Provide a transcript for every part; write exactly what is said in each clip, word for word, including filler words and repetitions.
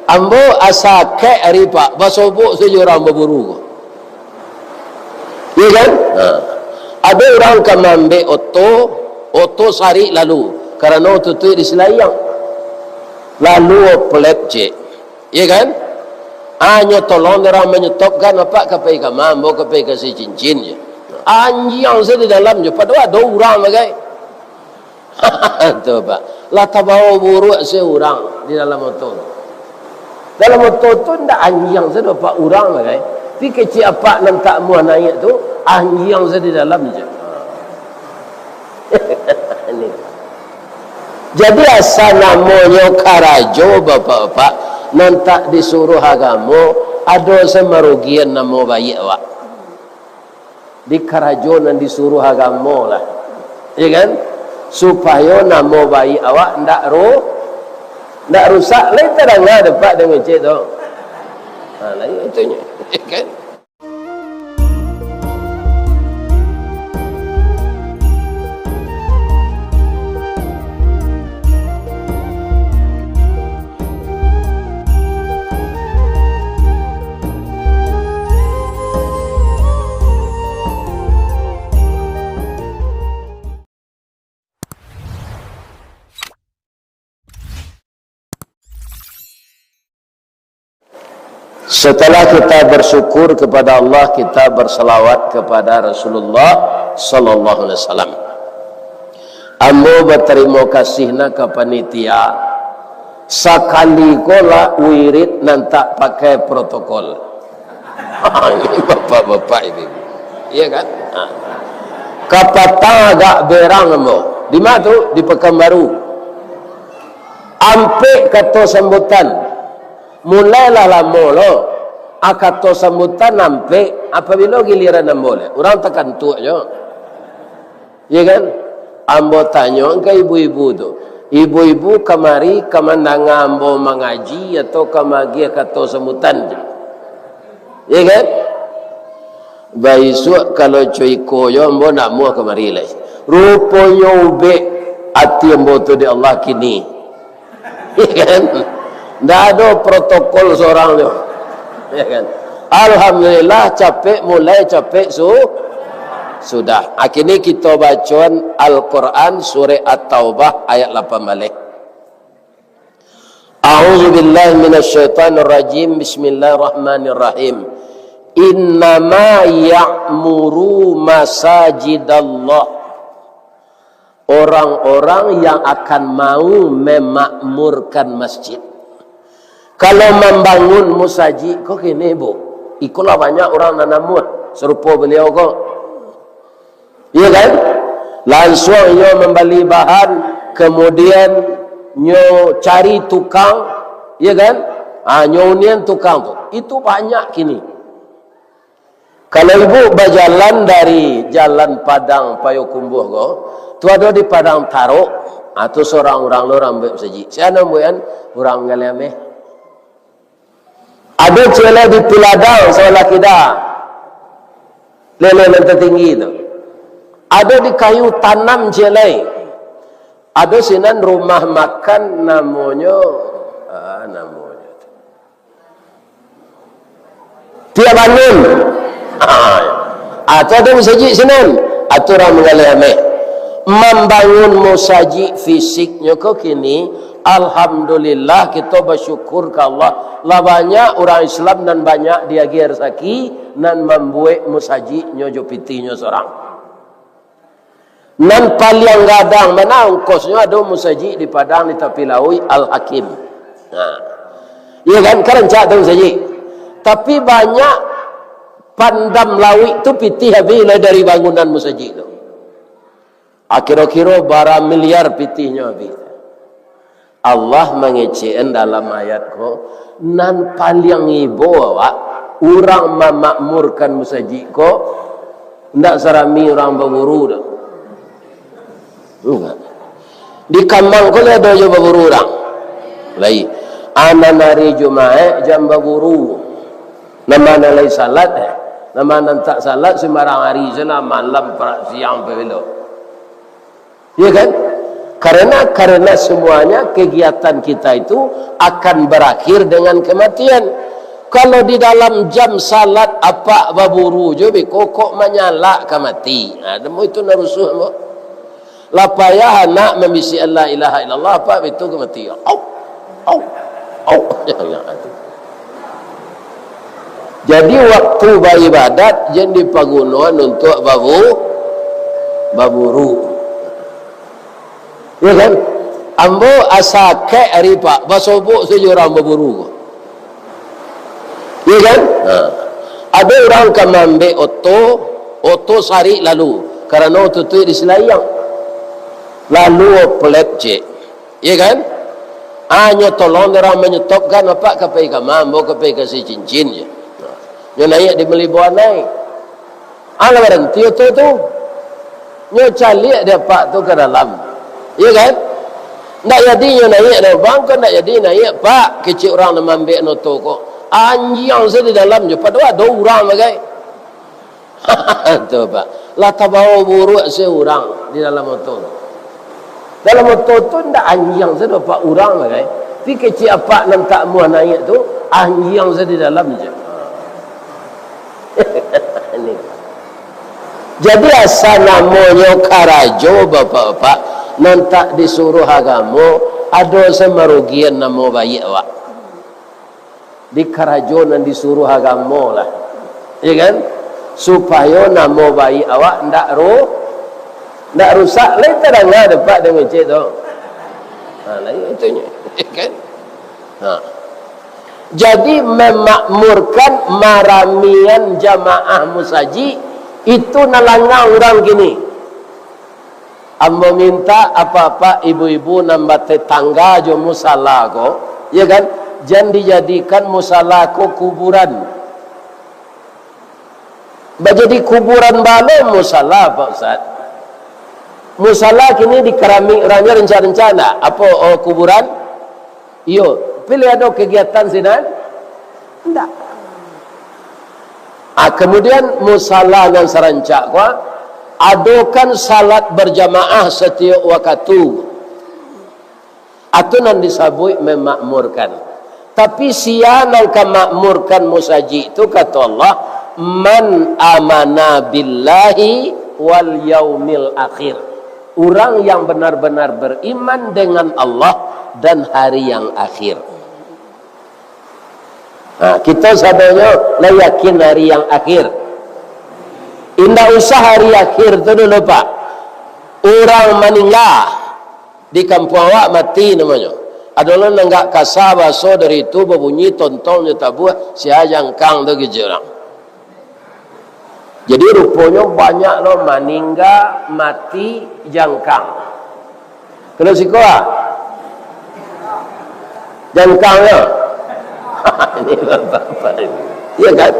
Ambo asa kek ari, Pak, basobok sajo urang baburu ko. Iya kan? Ha. Ado urang ka maambek oto, oto sarik lalu, karano oto tu di Silaiang. Lalu oplet cek. Iya kan? Hanyo tolong urang manyetopkan, Apak ka pai ka ma, ambo ka pai ka si Cincin je. Anjiang se di dalam je, padahal ado urang bagai. Tu, Pak. Lah tabawa buruak se urang di dalam oto tu. Dalam oto tu ndak anjiang se doh, Pak, urang bagai. Tapi kecek Apak nan tak muah naiak tu, anjiang se di dalam je. Ini. Jadi, asa namonyo karajo, Bapak-bapak, nan tak disuruah agamo, ado se marugian namo baiak awak. Di karajo nan disuruah agamo lah. Ya kan? Supayo namo baiak awak ndak ru-, ndak rusak. Lai tadanga dek Apak dek ngecek tu. Ha, lai itu nyo. Ya kan? Setelah kita bersyukur kepada Allah, kita bersalawat kepada Rasulullah sallallahu alaihi wasallam. Ambo batarimo kasih na ka panitia, sakali ko lah wirid nan tak pakai protokol. Ini bapak-bapak ini. Iya kan? Ha. Kapatang agak berang ambo. Di ma tu? Di Pekanbaru. Ampek kato sambutan. Mulailah lamo lo. A, kato sambutan ampek, apabilo giliran ambo le? Urang takantuak jo. Iya kan? Ambo tanyo ka ibu-ibu tu. Ibu-ibu kamari ka mandanga ambo mangaji atau ka magiah kato sambutan? Iya kan? Baisuak kalau co iko jo ambo ndak muah kamari lai. Ruponyo ubek ati ambo tu dek Allah kini. Iya kan? Ndak ado protokol surang tu. Iya kan? Alhamdulillah, capek mulai, capek su-, sudah. A kini kito bacoan Al-Quran surah At-Taubah ayat lapan baleh. A'udzubillahi minasyaitonirrajim. Bismillahirrahmanirrahim. Innama ya'muru masajidallah. Orang-orang yang akan mau memakmurkan masjid. Kalau mambangun musajik ko kini, Bu, ikolah banyak urang nan namuah sarupo baliau ko. Iya kan? Lansuang inyo mambali bahan, kamudian nyo cari tukang, iya kan? Ah, nyo unian tukang tu. Itu banyak kini. Kalau ibu bajalan dari Jalan Padang Payokumbuah ko, tu ado di Padang Tarok, ah, tu surang urang lo nan buek musajik. Sia nan buek an? Urang Galeh Ameh. Ado ciek lai di Piladang sabalah kida, lele nan tatinggi tu. Ado di Kayu Tanam ciek lai. Ado sinan rumah makan namonyo, ah, namonyo tu Tiak Banun. Ah, tu ado musajik sinan. Ah, tu urang Galeh Ameh. Mambangun musajik fisiknyo ko kini, alhamdulillah, kito basyukur ka Allah. Lah banyak urang Islam nan banyak diagiah rasaki, nan mambuek musajiknyo jo pitihnyo surang. Nan paliang gadang bana ongkosnyo ado musajik di Padang di tapi lauik, Al-Hakim. Nah. Iya kan, ka rancak tu musajik. Tapi banyak pandam lauik tu pitih abih lah dari bangunan musajik tu. Kiro-kiro bara miliar pitihnyo abih. Allah mangecek-an dalam ayat ko, nan paliang ibo awak, urang mamakmurkan musajik ko, ndak sarami urang baburu doh. Indak. Di kambang ko lai ado jo baburu urang. Lai. Anan ari Jumaik jan baburu. Nan ma nan lai salat, eh? Nan ma nan tak salat, sumbarang ari sajo, malam, parak siang, pabilo. Iya kan? Karena, karena semuanya kegiatan kita itu akan berakhir dengan kematian. Kalau di dalam jam salat apak baburu jo beko, kok manyalak ka mati. Ha, namo itu nan rusuah, ambo. Lah payah anak mambisiakan la ilaha illallah, apak beko ka mati. Au, au, au. Jadi waktu baibadat jan dipagunoan untuak babu-, baburu. Ya kan? Ambo asa kek ari pak, basobok sajo urang baburu ko. Ya kan? Ha. Ado urang ka maambek oto, oto sarik lalu, karano oto tu di Silaiang. Lalu oplet cek. Ya kan? Hanyo tolong urang manyetopkan, apak ka pai ka ma, ambo ka pai ka si cincin je. Ha. Nyo naiak di Malibo Anai. Alah baranti oto tu. Nyo caliak dek apak tu ka dalam. Iya kan? Ndak jadi nyo naiak doh, bang, ko ndak jadi naiak, Pak, kecek urang nan maambek oto ko. Anjiang sajo di dalam jo, padahal ado urang bagai. Tu, Pak. Lah tabawo buruak se urang di dalam oto tu. Dalam oto tu ndak anjiang sajo, Pak, urang bagai. Tapi kecek apak nan tak amuah naiak tu, anjiang sajo di dalam je. Ini. Jadi, asa namonyo karajo, bapak-bapak, nan tak disuruah agamo, ado samarugian namo baiak awak. Di karajo nan disuruah agamo lah. Ya kan? Supayo namo baiak awak ndak ru-, ndak rusak. Lai tadanga dek apak dek ngecek tu. Ha, lai itu nyo. Ya kan? Ha. Jadi, memakmurkan maramian jamaah musajik, itu nan langgang urang kini. Ambo minta apak-apak, ibu-ibu nan batetangga jo musala ko, ya kan, jan dijadikan musala ko kuburan. Bajadi kuburan bana musala, Pak Ustaz. Musala kini di keramik urang nyo rancak-rancak ndak? Apo, oh, kuburan? Iyo, pilih ado kegiatan sinan? Ndak. Ah, kemudian musala nan sarancak ko, adokan salat berjamaah setiap waktu. Atu nan disabuik memakmurkan. Tapi sia nan ka makmurkan musajik tu, kato Allah, "Man amana billahi wal yaumil akhir." Urang yang benar-benar beriman dengan Allah dan hari yang akhir. Nah, kita sadonyo lah yakin hari yang akhir. Indak usah hari akhir tu dulu, Pak. Urang maningga di kampuang awak mati namonyo. Ado lo nan agak kasa baso dari tu, babunyi tontong nyo tabuah, sia jangkang tu kecek urang. Jadi, ruponyo banyak lo maningga, mati, jangkang. Kalau siko, ah? Jangkang, yo? Ini bapak-bapak ini. Iya kan?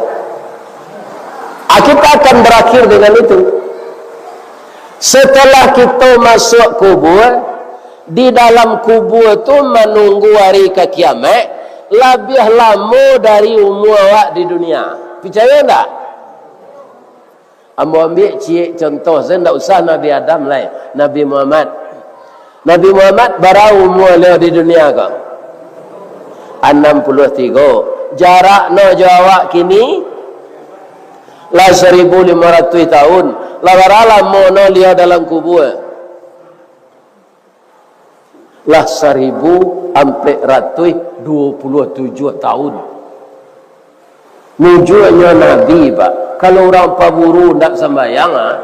Ah, kita akan berakhir dengan itu. Setelah kita masuk kubur, di dalam kubur tu manunggu hari ka kiamat, labiah lamo dari umua awak di dunia. Picayo ndak? Ambo ambiak ciek contoh, se ndak usah Nabi Adam lai, Nabi Muhammad. Nabi Muhammad bara umua baliau di dunia ko? Anam puluah tigo. Jarakno jo awak kini lah saribu limo ratuih tahun. Lah bara lamo no baliau dalam kubua? Lah saribu ampek ratuih duo puluah tujuah tahun. Mujuanyo Nabi, Pak. Kalau urang paburu ndak sambayang, ah,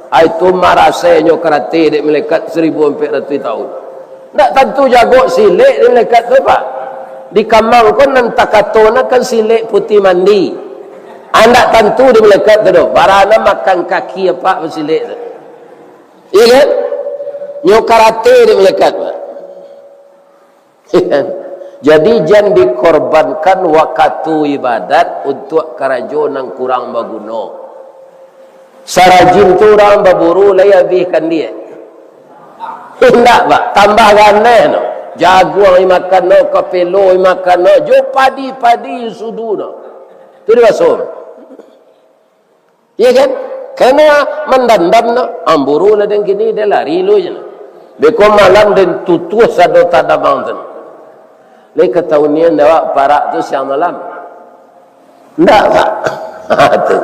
ah, itu marasenyo karate dek malaikat saribu ampek ratuih tahun. Ndak tantu jago silek dek malaikat tu, Pak. Di kamang ko nan takato nah kan silek putih mandi. Ah, ndak tantu dek malaikat tu doh. Bara nan makan kaki apak basilek tu. Iya kan? Nyo karate dek malaikat, Pak. Iya kan? Jadi, jan dikorbankan wakatu ibadat untuak karajo nan kurang baguno. Sarajin tu urang baburu lai abih kandiak. Indak, Pak. Tambah ganeh no. Jaguang dimakan no, kapelo dimakan no, jo padi-padi sudu no. Tu dibaso. Iya kan? Karena mandandam no, amburu lah den kini, den lari lu je no. Beko malam den tutuah sado tadamang tu. Lai kataunian dek awak parak tu siang malam? Ndak, Pak. Tu.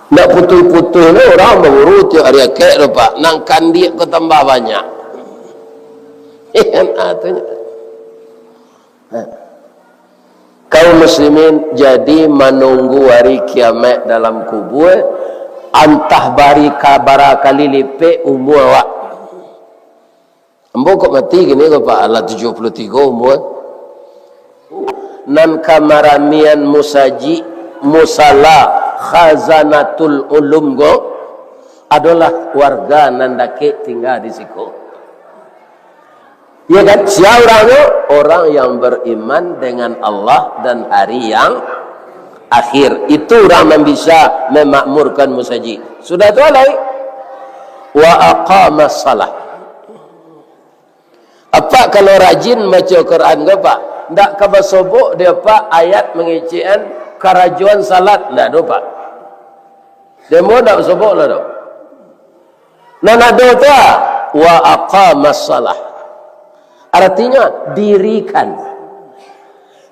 Ndak putuih-putuih lo urang baburu tiok ari akek tu, Pak. Nan kandiak ko tambah banyak. Iyo kan? Ah, tu nyo. Nah. Kaum muslimin, jadi manunggu hari kiamat dalam kubua, antah bari ka-, bara kali lipek umua awak. Ambo kok mati kini ko, Pak, alah tujuah puluah tigo umua. Nan ka maramian musajik, musala, Khazanatul Ulum ko, adolah warga nan dakek tingga di siko. Ya kan? Sia urangnyo? Orang yang beriman dengan Allah dan hari yang akhir. Itu urang nan bisa memakmurkan musajik. Sudah tu alai, wa aqamas salah. Apak kalau rajin baco Quran ko, Pak, ndak ka basobok dek apak ayat mangecekan karajoan salat, ndak ado, Pak. Demo ndak basobok lah tu. Nan ado tu, ah, wa aqamas salah. Artinya, dirikan.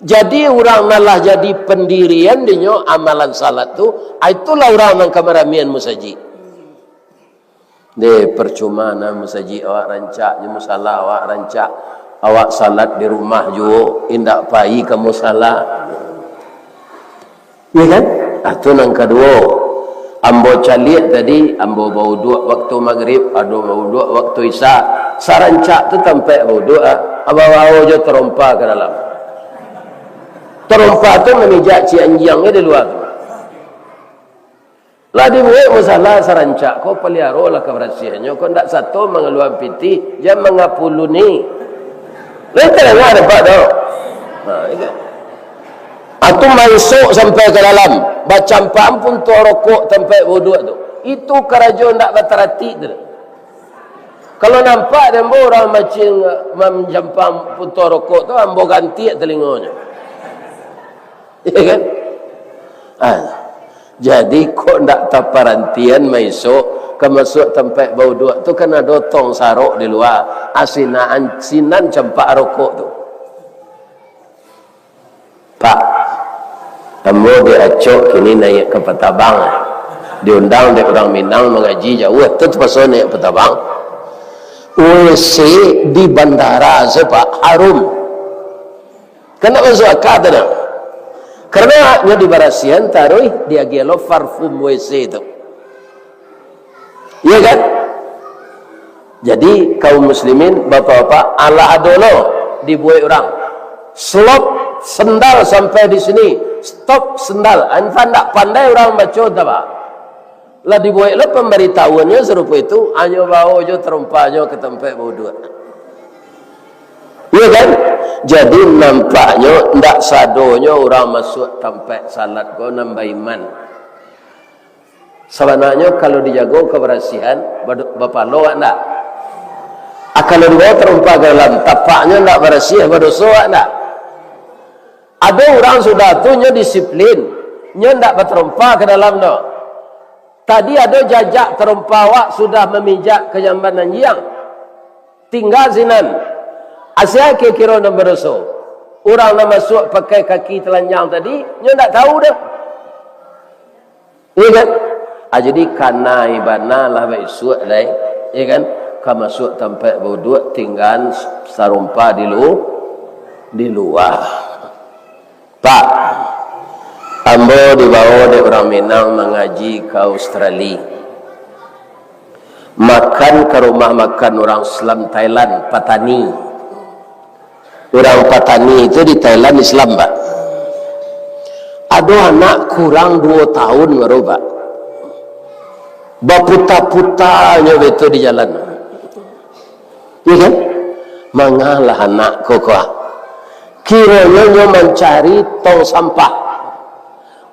Jadi, urang nan lah jadi pandirian dinyo amalan salat tu, ah, itulah urang nan ka maramian musajik. Deh, percuma nah musajik awak rancak, jo musala awak rancak, awak salat di rumah juo, indak pai ka musala. Iya kan? Ah, tu nan kaduo. Ambo caliak tadi, ambo bauduak waktu magrib, ado bauduak waktu isya. Sarancak tu tampek bauduak, ah. Abah bao jo tarompa ka dalam. Tarompa tu mamijak ciek anjiang di lua tu. Lah dibuek musala sarancak ko, paliarolah kabarasiahannyo ko, ndak sato mangaluan pitih, jan mangapuluni. Lai tadanga dek apak tu? Ha, itu. Atu maisok sampai ka dalam, bacampaan puntuang rokok tampek bauduak tu. Itu karajo ndak bataratik tu. Kalau nampak dek ambo urang mancing, mancampaan puntuang rokok tu, ambo gantiak talingonyo. Iya kan? Ah, jadi kok ndak taparantian maisok ka masuak tampek bauduak tu, kan ado tong sarok di lua, ah, sinan, sinan campak rokok tu. Pak, ambo diacok kini naiak ka Patabang, ah. Diundang dek urang Minang mangaji jauah, tu tapaso naiak Patabang. W C di bandara se, Pak, harum. Kan ndak masuak aka tu, nah. Karano nyo dibarasiahan, taruih diagiah lo parfum W C tu. Iya kan? Jadi, kaum muslimin, bapak-bapak, alah ado lo dibuek urang. Slop sendal sampai di sini, stop sendal. Antah ndak pandai urang baco, antah ba. Lah dibuek lo pambaritahuannyo sarupo itu, hanyo bao jo tarompanyo ka tampek bauduak. Iya kan? Jadi, nampaknyo ndak sadonyo urang masuak tampek salat ko nan baiman. Sabananyo, kalau dijago kabarasiahan, bado-, bapalo awak ndak? Ah, kalau dibao tarompa ka dalam, tapaknyo ndak barasiah, badoso awak ndak? Ado urang sudah tu nyo disiplin, nyo ndak batarompa ka dalam doh. Tadi ado jajak tarompa awak sudah mamijak ka jamban anjiang. Tingga sinan. Asia kiro-kiro nan badoso. Urang nan masuak pakai kaki talanjang tadi, nyo ndak tahu doh. Iya kan? Ah, jadi kanai bana lah baisuak lai. Iya kan? Ka masuak tampek bauduak, tinggaan sarompa di lu-, di lua. Pak, ambo dibao dek urang Minang mangaji ka Australia. Makan ka rumah makan urang Islam Thailand, Patani. Urang Patani tu di Thailand Islam, Pak. Ado anak kurang duo tahun baru, Pak. Baputa-putanyo baitu di jalan. Iya kan? Mangalah anak ko ko, ah. Kironyo nyo mancari tong sampah.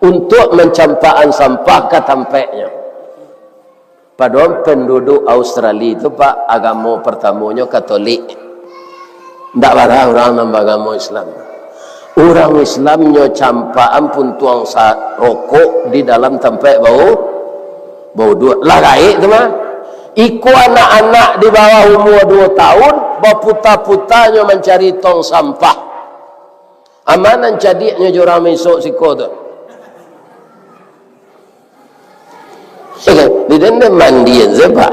Untuak mancampakan sampah ka tampeknyo. Padahal penduduk Australia tu, Pak, agamo pertamonyo Katolik. Ndak bara urang nan baagamo Islam. Urang Islam nyo campakan puntuang sa-, rokok di dalam tampek bau-, bauduak. Lah gaek tu mah. Iko anak-anak di bawah umua duo taun, baputa-putanyo mancari tong sampah. Aman nan cadiaknyo jo urang maisok siko tu. Di den mandian sajo, Pak.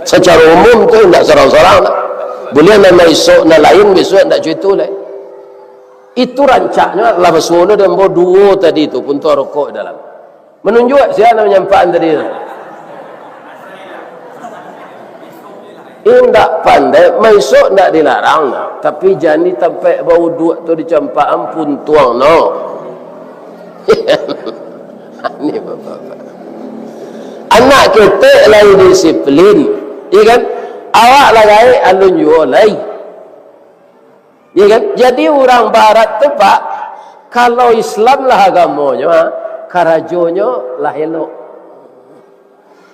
Sacaro umum tu indak sorang-sorang lah. Buliah nan maisok nan lain, bisuak indak cuito lai. Itu rancaknyo lah basuo lo den ambo duo tadi tu, puntuang rokok di dalam. Manunjuak sia nan manyampahan tadi tu. Indak pandai, maisok indak dilarang, tapi jan di tampek bauduak tu dicampahan puntuang no. Ini bapak-bapak. Anak ketek lai disiplin, iya kan? Awak lah gaek, alun juo lai. Ya kan? Jadi urang barat tu, Pak, kalau Islam lah agamonyo, ha, karajonyo lah elok.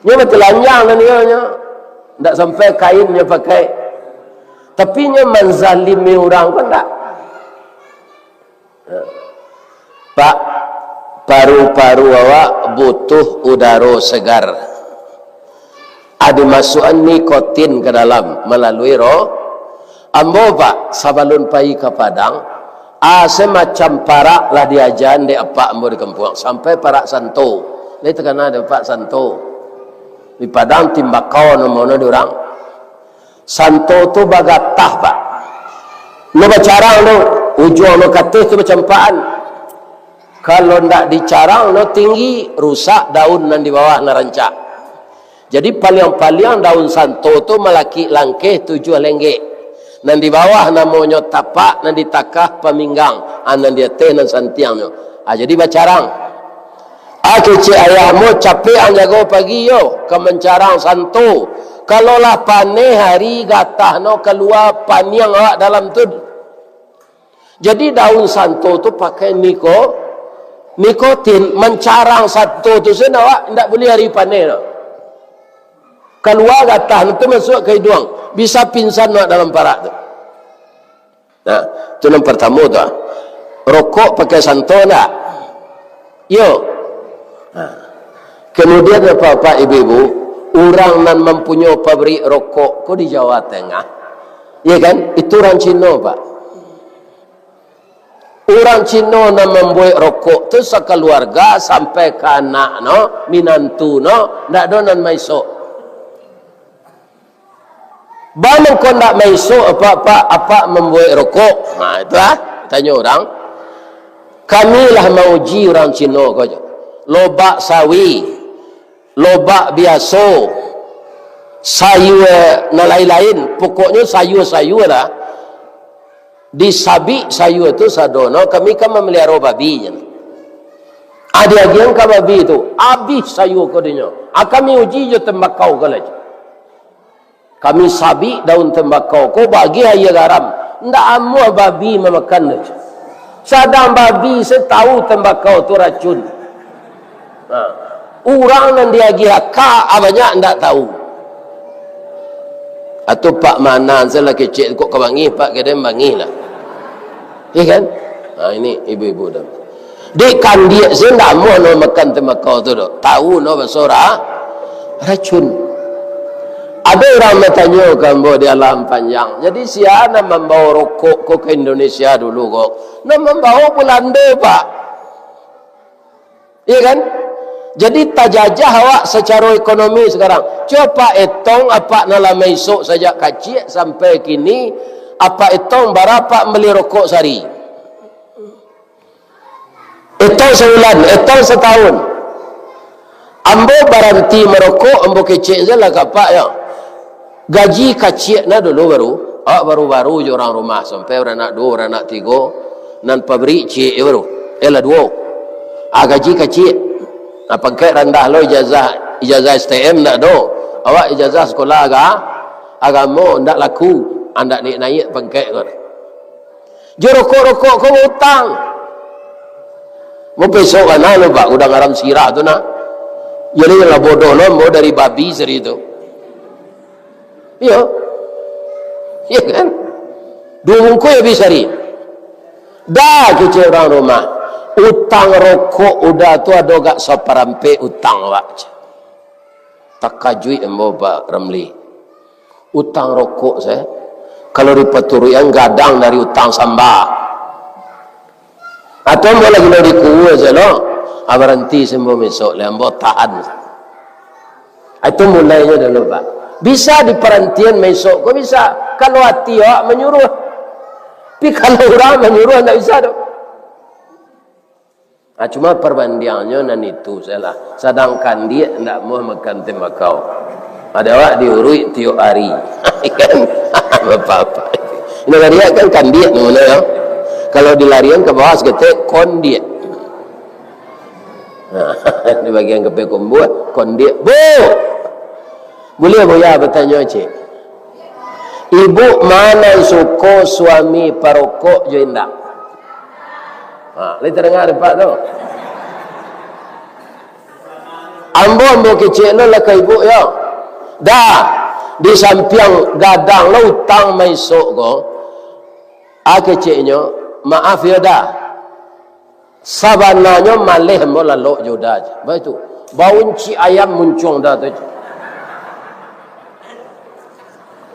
Nyo batalanjang lah nyo, nyo. Ndak sampai kainnyo pakai. Tapi nyo manzalimi urang ko ndak. Pak, paru-paru awak butuh udaro segar. Ado masuakan nikotin ka dalam malalui roh. Ambo, Pak, sabalun pai ka Padang, a, samacam parak lah diajan dek apak ambo di kampuang, sampai parak santo. Lai takana dek apak santo? Di Padang timbakau namono di urang. Santo tu bagatah, Pak. Nyo bacarang tu, ujuang nyo ka ateh tu bacampahan. Kalau ndak dicarang nyo tinggi, rusak daun nan di bawah nan rancak. Jadi paliang-paliang daun santo tu malakik langkeh tujuah lenggek. Nan di bawah namonyo tapak, nan di takah paminggang, a, nan di ateh nan santiangnyo. A, jadi bacarang. A, kecek ayahmu, capek ang jago pagi yo, ka mancarang santo. Kalau lah paneh ari, gatah no kalua, paniang awak dalam tu. Jadi daun santo tu pakai niko-, nikotin, mancarang santo tu sen awak indak buliah ari paneh no. Kalua gatah no tu masuak ka iduang, bisa pingsan awak dalam parak tu. Nah, tu nan partamo tu, ah. Rokok pakai santo ndak? Yo. Nah. Kemudian, bapak-bapak, ibu-ibu, urang nan mampunyoi pabrik rokok ko di Jawa Tengah, ya kan? Itu urang Cino, Pak. Urang Cino nan mambuek rokok tu sakaluarga sampai ka anak no, minantu no, ndak ado nan maisok. Baa mangko ndak maisok apak, apak, apak mambuek rokok? Ha, itu ah, tanyo urang. Kami lah mauji urang Cino ko jo. Lobak sawi, lobak biaso, sayua nan lain-lain, pokoknyo sayua-sayua lah. Disabik sayua tu sadono, kami kan mamaliharo babi, jan. Ah, diagiahan ka babi tu, abih sayua ko dinyo. Ah, kami uji jo tembakau ko lah. Kami sabik daun tembakau ko, bagi aia garam. Ndak amuah babi mamakan tu. Sadang babi se tau tembakau tu racun. Ha. Urang nan diagiah ka, ah, banyak ndak tau. Atau Pak Manan se lah kecek kok ka bangih, Pak, kadang bangih lah. Iya kan? Ha, ini ibu-ibu dah. Dek kandiak se ndak amuah no makan tembakau tu doh. Tau no baso ra-, racun. Ado urang batanyo ka ambo di Alam Panjang, "Jadi sia nan mambao rokok ko ka Indonesia dulu ko?" Nan mambao Bulando, Pak. Iya kan? Jadi tajajah awak sacaro ekonomi sekarang. Cubo Apak etong, Apak nan lah maisok sajak kaciak sampai kini, Apak etong bara Apak mambali rokok sahari? Etong sabulan, etong satahun. Ambo baranti marokok, ambo kecek se lah ka Apak yo. Gaji kaciak na dulu baru, awak baru-baru jo urang rumah, sampai baranak duo, baranak tigo, nan pabrik ciek je baru, eh lah duo. Ah, gaji kaciak. Ah, pangkek randah lo, ijazah, ijazah S T M ndak ado. Awak ijazah sekolah aga-, agamo ndak laku, ah, ndak naiak-naiak pangkek ko. Jo rokok-rokok ko bautang. Mau besok kana lo, Pak, gudang garam sirah tu nah. Jadi lah bodoh lo, mau dari babi sari tu. Iyo. Iyo kan? Duo bungkuih habis sari. Dah kecek urang rumah. Utang rokok udah tu ado gak saparampek utang awak. Takajuik ambo, Pak Ramli. Utang rokok sajo, kalau dipaturuikan gadang dari utang samba. Atau ambo lagi lo di kuwa sajo lo. Ah, baranti ambo maisok lai, ambo tahan. Ah, itu mulainyo dulu, Pak. Bisa diparantian maisok ko bisa, kalau ati awak manyuruah. Tapi kalau urang manyuruah, ndak bisa doh. Ah, cuma parbandiangnyo nan itu sajolah. Sadang kandiak ndak amuah makan tembakau. Ado awak diuruik tiok ari. Kan? Bapak-bapak. Ino kandiak kan kandiak namonyo, yo. Kalau dilarian ka bawah saketek, kondiak. Nah, di bagian kapia kombuah, kondiak. Bu! Buliah Buya batanyo, Cik? Ibu ma nan suko, suami parokok jo indak? Ha, lai tadanga dek Pak tu? Ambo, ambo kecek lo lah ka ibu yo. Da, di sampiang gadang lo utang maisok ko, a keceknyo, maaf yo Da. Sabananyo maleh ambo lalok jo Da, baitu. Bau inciak ayam muncuang Da tu.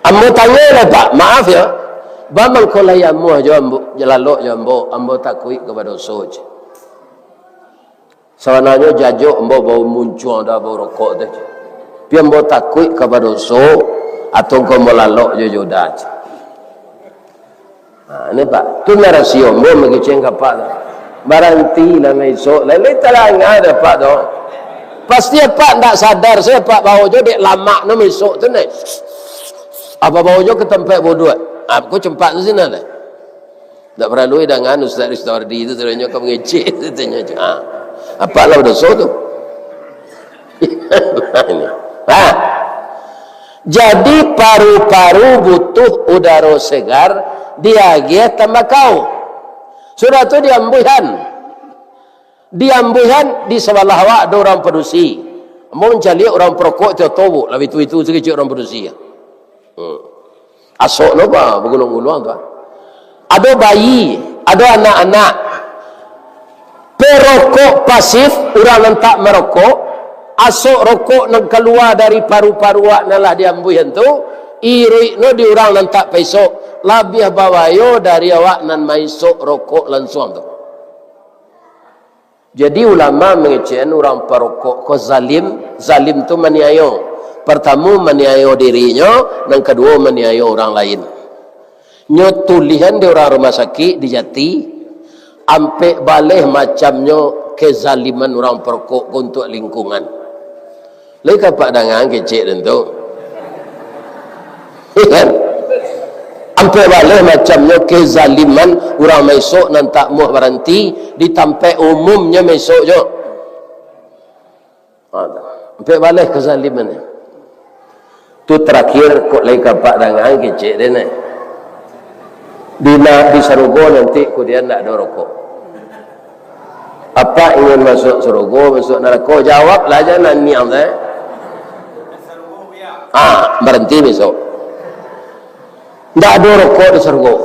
Ambo tanyo lah, Pak, maaf yo. Ba mangko lai amuah jo ambo, lalok jo ambo, ambo takuik ka badoso, cek. Sabananyo jajok ambo bau muncuang Da, bau rokok tu, cek. Tapi ambo takuik ka badoso, atau ko ambo lalok jo, jo Da, cek. Ha, ni, Pak. Tu nan rasio ambo magiceng ka Pak tu. Barantilah maisok. Lai-lai talanga dek Pak tu. Pasti Pak ndak sadar, sajo Pak bao jo dek lamak no maisok tu, neh. Apa bao jo ka tampek buduak? Ha, ko campak tu sinan, neh. Ndak paralu dangan Ustaz Ristardi tu, sadonyo ka mangecek tu, tanyo. Ha. Apak lah badoso tu. Ha. Jadi, paru-paru butuh udaro segar, diagiah tambakau. Sudah tu diambuihan. Diambuihan di sabalah awak ado urang padusi. Ambo mancaliak urang parokok tu tobo, labiah tu itu sakecek urang padusi. Hmm. Asok no ba baguluang-guluang tu, ah. Ado bayi, ado anak-anak. Perokok pasif, urang nan tak marokok, asok rokok nan kalua dari paru-paru awak nan lah diambuihan tu, iruik no di urang nan tak paisok, labiah babayo dari awak nan maisok rokok lansuang tu. Jadi, ulama mangecekan urang parokok ko zalim. Zalim tu maniayo. Partamo maniayo dirinyo, nan kaduo maniayo urang lain. Nyo tulihan di urang rumah sakik di Jati, ampek baleh macamnyo kezaliman urang parokok ko untuak lingkungan. Lai ka Apak danga kecek den tu? Kan? Ampek baleh macamnyo kezaliman urang maisok nan tak muah baranti di tampek umumnyo maisok jo. Ha, ampek baleh kezalimannyo. Tu terakhir, kok lai ka Apak danga kecek den, eh. Di na-, di sarugo nanti kudian ndak ado rokok. Apak ingin masuk sarugo, masuk narako? Jawablah aja nan niang teh. Ah, baranti besok. Ndak ado rokok di sarugo.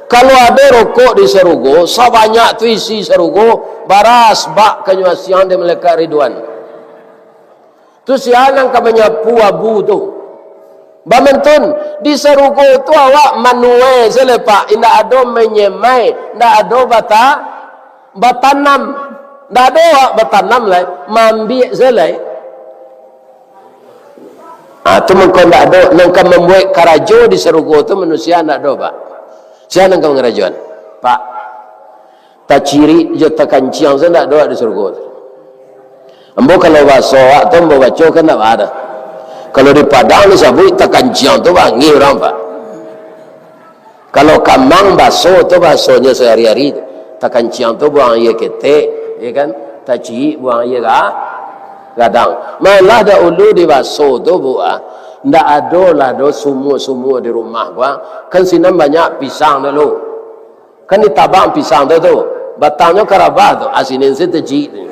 Kalau ado rokok di sarugo, sabanyak tu isi sarugo, baras bak kanyo asiang di malaikat Ridwan. Tu sia nan ka manyapu abu tu? Bamantun, di sarugo tu awak manuai sajo lai, Pak. Indak ado manyemai, indak ado bata-, batanam. Indak ado awak batanam lai, maambiak sajo lai. Ah, tu mangko indak ado. Nan ka mambuek karajo di sarugo tu manusia indak ado, Pak. Sia nan ka mangarajoan? Pak. Tacirik jo takanciang tu ndak ado di sarugo tu. Ambo kalau bahaso awak tu ambo baco kan ndak baa doh. Kalau di Padang disabuik takanciang tu bangih urang, Pak. Kalau kamang baso tu bahasonyo sahari-hari tu. Takanciang tu buang aia ketek, ya kan? Tacirik buang aia ga-, gadang. Malah dahulu di baso tu, Bu, ah, ndak ado lah do sumua-sumua di rumah, Bu, ah. Kan sinan banyak pisang dulu. Kan ditabang pisang tu, tu. Batangnyo karabah tu, ah, sinan se tacik tu.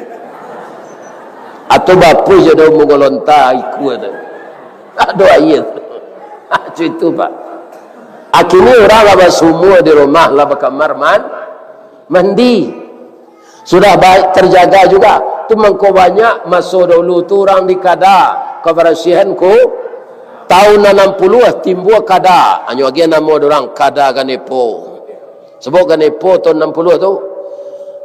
Atau bapuih jo daun mangolonta ikua tu. Ado aia tu. Macam itu, Pak. Akhirnyo urang lah basumua di rumah, lah bakamar man-, mandi. Sudah baik terjaga juga. Tu mangko banyak maso dahulu tu urang di kada. Kabarasihan ko, tahun anam puluah timbua kada, anyo agiah namo dorang, kada Ganepo. Sebab Ganepo tahun anam puluah tu.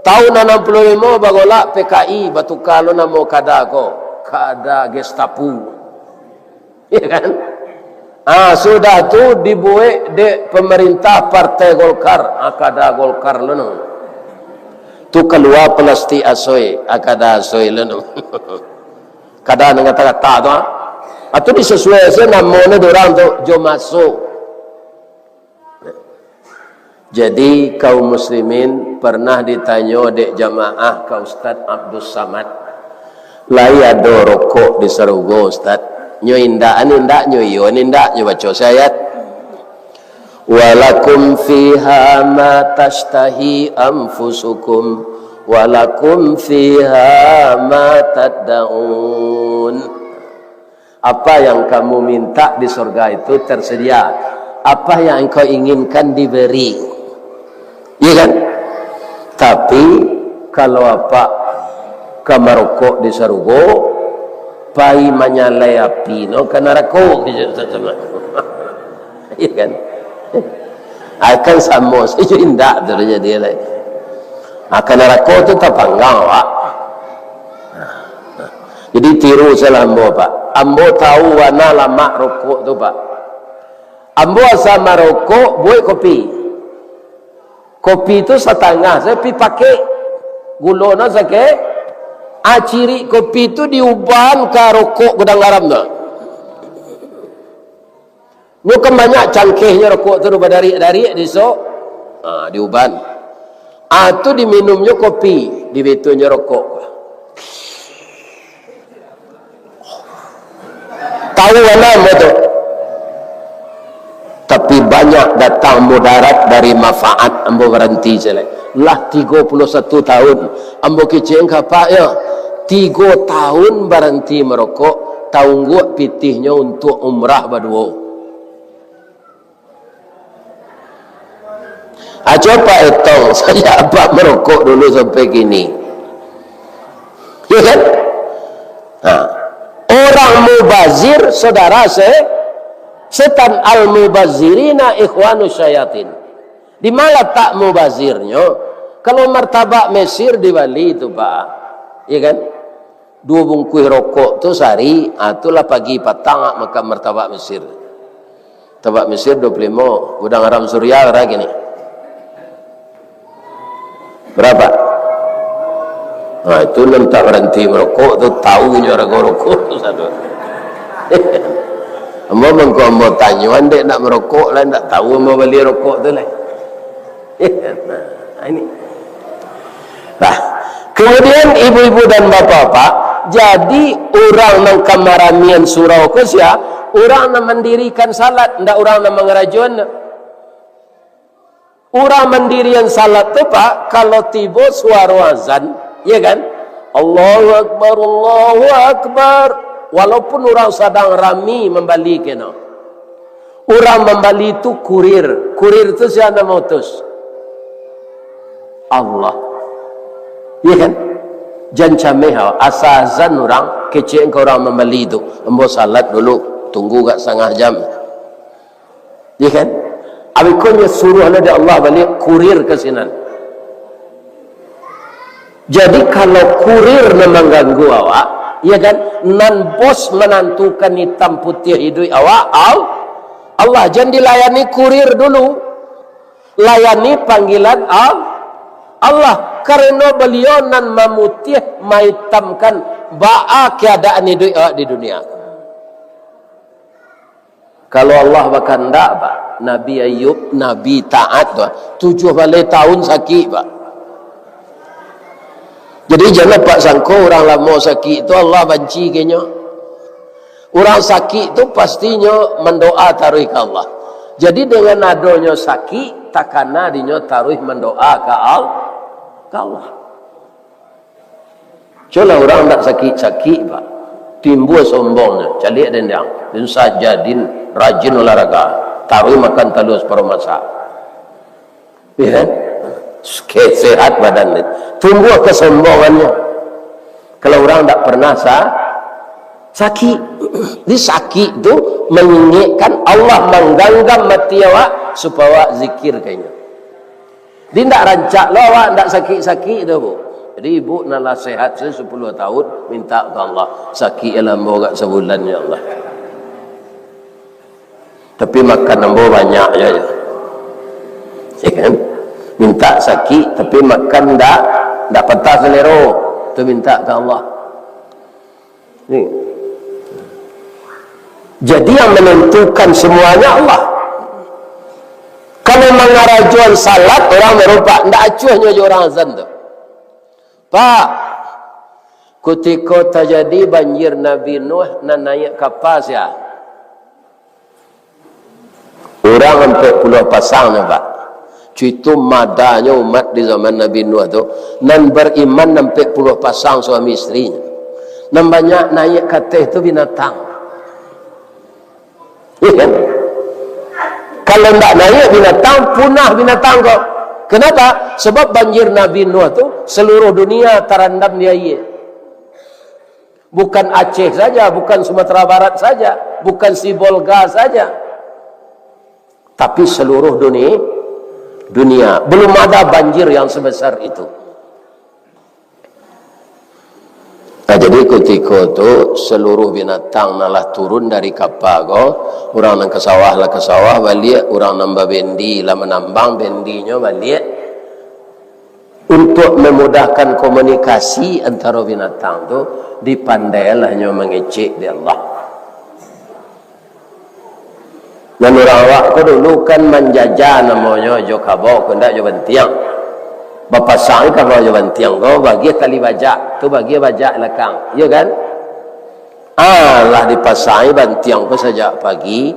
Tahun anam puluah limo bagolak P K I, batuka lo namo kada ko, kada Gestapo. Ya kan? Ah, sudah tu dibuek dek pemerintah Partai Golkar, ah, kada Golkar lo namo. Tu kalua plastik asoi, ah, kada asoi lo namo. Kada nan kata-kata tu, ah. Atau disasuai se namo ni dorang tu, jo maso. Jadi, kaum muslimin, pernah ditanyo dek jamaah ka Ustaz Abdus Samad, "Lai ado rokok di sarugo, Ustaz?" Nyo indak, an indak, nyo iyo, an indak, nyo baco se ayat. "Walakum fiha ma tashtahi anfusukum, walakum fiha ma taddaun." Apa yang kamu minta di surga itu tersedia. Apa yang engkau inginkan diberi. Iya kan? Tapi, kalau apak ka marokok di sarugo, pai manyalai api no ka narako. Iya kan? Ai kan samo sajo indak tu jadi lai. Ah, ka narako tu tapanggang awak. Jadi tiru salah ambo, Pak. Ambo tahu wana lamak rokok tu, Pak. Ambo asa marokok, buek kopi. Kopi tu satangah, sapi pakek. Gulo no sakek. Ah, cirik kopi tu diuban ka rokok Gudang Garam tu. Nyo kan banyak cangkehnyo rokok tu, badarik-darik di so. Ha, diuban. Ah, tu diminumnyo kopi, dibetunyo rokok. Tahu alam tu. Tapi banyak datang mudarat dari manfaat, ambo baranti se lai. Lah tigo puluah satu tahun, ambo kecek ka apak yo. Tigo tahun baranti marokok, taungguak pitihnyo untuak umrah baduo. Aco apak etong, sajak apak marokok dulu sampai kini. Ya kan? Ha. Orang mubazir, saudara se-, setan, al-mubazirina ikhwanu syayatin. Di ma latak mubazirnyo? Kalau martabak Mesir di Bali tu, Pak, ya kan? Duo bungkuih rokok tu sahari, ah, tu lah pagi patang, ah, makan martabak Mesir. Martabak Mesir duo puluah limo, Gudang Garam Surya bara kini? Bara? Nah, itu nan tak baranti marokok tu, tahu nyo harago rokok tu sado. Ambo mangko ambo tanyo, andek nak marokok lah, ndak tahu ambo bali rokok tu lah. Nah, ini. Nah, kemudian ibu-ibu dan bapak-bapak, jadi urang nan ka maramian surau ko sia? Urang nan mandirikan salat, ndak urang nan mangarajoan. Urang mandirian salat tu, Pak, kalau tibo suaro azan, ya kan? "Allahu Akbar, Allahu Akbar." Walaupun urang sadang rami mambali keno. Urang mambali tu kurir. Kurir tu sia nan mautus? Allah. Iya kan? Jan cameh awak. Asa azan urang, kecek ka urang mambali tu. Ambo salat dulu, tunggu gak satangah jam. Iya kan? Abih ko nyo suruah lah dek Allah baliak kurir ka sinan. Jadi, kalau kurir nan mangganggu awak, ya kan, nan bos manantukan itam putiah iduik awak, Al-, Allah, jan dilayani kurir dulu. Layani panggilan Al-, Allah, karano Baliau nan mamutiah, maitamkan baa keadaan iduik awak di dunia. Kalau Allah bakandak, Pak, Nabi Ayub, Nabi taat tu, tujuah baleh tahun sakik, Pak. Jadi, jan apak sangko urang lamo sakik tu Allah banci ka inyo. Urang sakik tu pastinyo mandoa taruih ka Allah. Jadi, dengan adonyo sakik, takana dinyo taruih mandoa ka Al-, ka Allah. Cubolah urang ndak sakik-sakik, Pak. Timbua sombongnyo, caliak dendang. Insa jadin, rajin olahraga. Taruih makan talua saparuah masak. Iya kan? Ke-, sehat badan ni. Tumbuah kesombongannyo. Kalau urang ndak pernah sa-, Sakik. Jadi sakik tu mangingekkan Allah mangganggam ati awak, supayo awak zikir ka Inyo. Jadi ndak rancak lo awak, ndak sakik-sakik tu, Bu. Jadi ibu nan lah sehat sajo sapuluah tahun, minta ka Allah, "Sakik lah ambo agak sabulan, ya Allah. Tapi makan ambo banyak ja." Ya kan? Minta sakik, tapi makan ndak, ndak patah salero. Tu minta ka Allah. Ni. Jadi yang menentukan semuanya Allah. Kalau mangarajoan salat, urang barompak, ndak acuahnyo jo urang azan tu. Pak, kutiko tajadi banjir Nabi Nuh, nan naiak kapa sia? Urang ampek puluah pasang nyo, Pak. Cuitu madanyo umat di zaman Nabi Nuh tu, nan bariman ampek puluah pasang suami istrinyo. Nan banyak naiak ka ateh tu binatang. Iya kan? Kalau ndak naiak binatang, punah binatang ko. Kenapa? Sebab banjir Nabi Nuh tu, seluruh dunia tarandam di aia. Bukan Aceh saja, bukan Sumatera Barat saja, bukan Sibolga saja, tapi seluruh duni-, dunia. Belum ada banjir yang sebesar itu. Nah, jadi kutiko tu, seluruh binatang nan lah turun dari kapa ko, urang nan ka sawah lah ka sawah baliak, urang nan babendi lah manambang bendinyo baliak. Untuak memudahkan komunikasi antaro binatang tu, dipandailah nyo mangecek di Allah. Nan urang awak ko dulu kan manjaja namonyo jo kabau, ko ndak jo bantiang. Bapasang kabau jo bantiang ko, bagian tali bajak, tu bagian bajak lakang. Iyo kan? Alah dipasangi bantiang ko sajak pagi,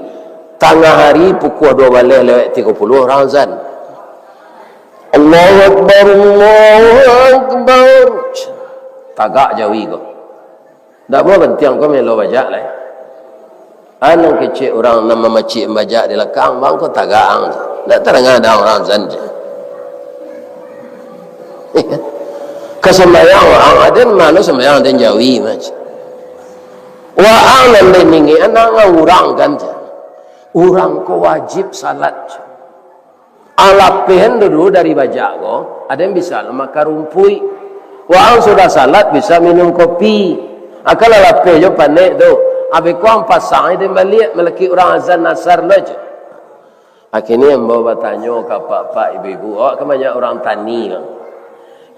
tangah hari pukua duo baleh lewat tigo puluah urang azan. Allahu Akbar, Allahu Akbar. Tagak jawi ko. Ndak buah bantiang ko melo bajak lai. Anang kecek urang nan mamacik bajak di lakang, bang ko tagak ang. Ndak tadanga ado urang azan je. Ka sumbayang urang, aden mano sumbayang aden jawi mah. Waang nan den ingek, anang urang kan je. Urang ko wajib salat je. Alapehan dulu dari bajak ko, aden bisa lo makan rumpuik. Waang sudah salat bisa minum kopi. Akan lapeh jo panek tu. Abih ko ang pasang den baliak malakik urang azan asar lo je. Akhirnyo ambo batanyo ka apak-apak, ibu-ibu, awak kan banyak urang tani kan.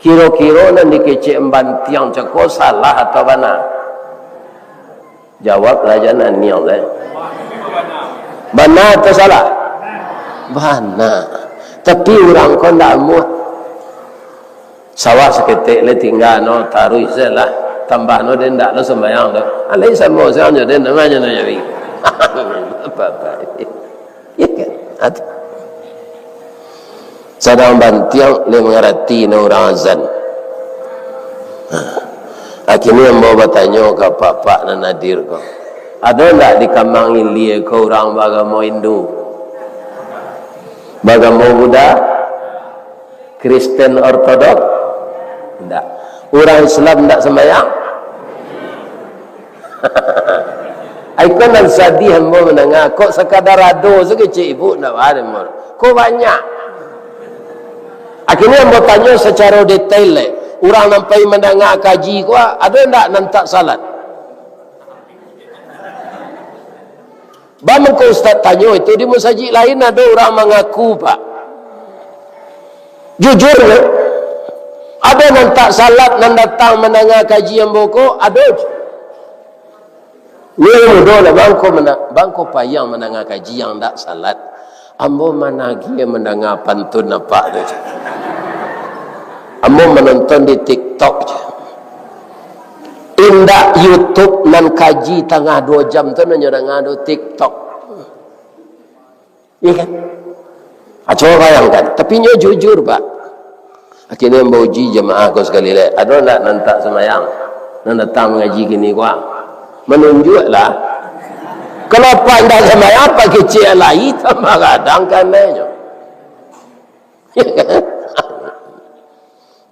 Kiro-kiro nan dikecek bantiang cako salah atau bana? Jawablah jan aniang deh. Bana atau salah? Bana. Tapi urang ko ndak amuah. Sawah saketek lai tingga no, taruih se lah. Tambah no den ndak lo sumbayang tu. Alai samo sajo den namonyo no jawi. Apa-apa. Iya kan? Atu. Sadang bantiang lai mangarati no urang azan. Ha. Akhirnyo ambo batanyo ka apak-apak nan hadir ko. Ado ndak di Kamang Ilie ko urang baagamo Hindu? Baagamo Buddha? Kristen Ortodok? Ndak. Urang Islam ndak sambayang? Ai ko nan sadiah ambo mandanga, kok sakadar ado saketek ibu ndak baa ambo. Ko banyak. Akhirnyo ambo tanyo sacaro detail lai. Urang nan pai mandanga kaji ko, ado ndak nan tak salat? Baa mangko ustaz tanyo itu, di masajik lain ado urang mangaku, Pak. Jujur, yo. Ado nan tak salat, nan datang mandanga kaji ambo ko, ado. Ni mudo lah, bangko mena-, bangko payang mandanga kaji yang ndak salat. Ambo managiah mandanga pantun apak tu. Ambo manonton di TikTok je. Indak YouTube nan kaji tangah duo jam tu nan nyo danga do TikTok. Iya kan? Ah, cubo bayangkan. Tapi nyo jujur, Pak. Akhirnyo ambo uji jamaah ko sakali lai. Ado ndak nan tak sambayang? Nan datang mangaji kini ko, ah? Manunjuak lah. Kalau apak ndak sambayang, apak kecek lai, tambah gadang kanai nyo.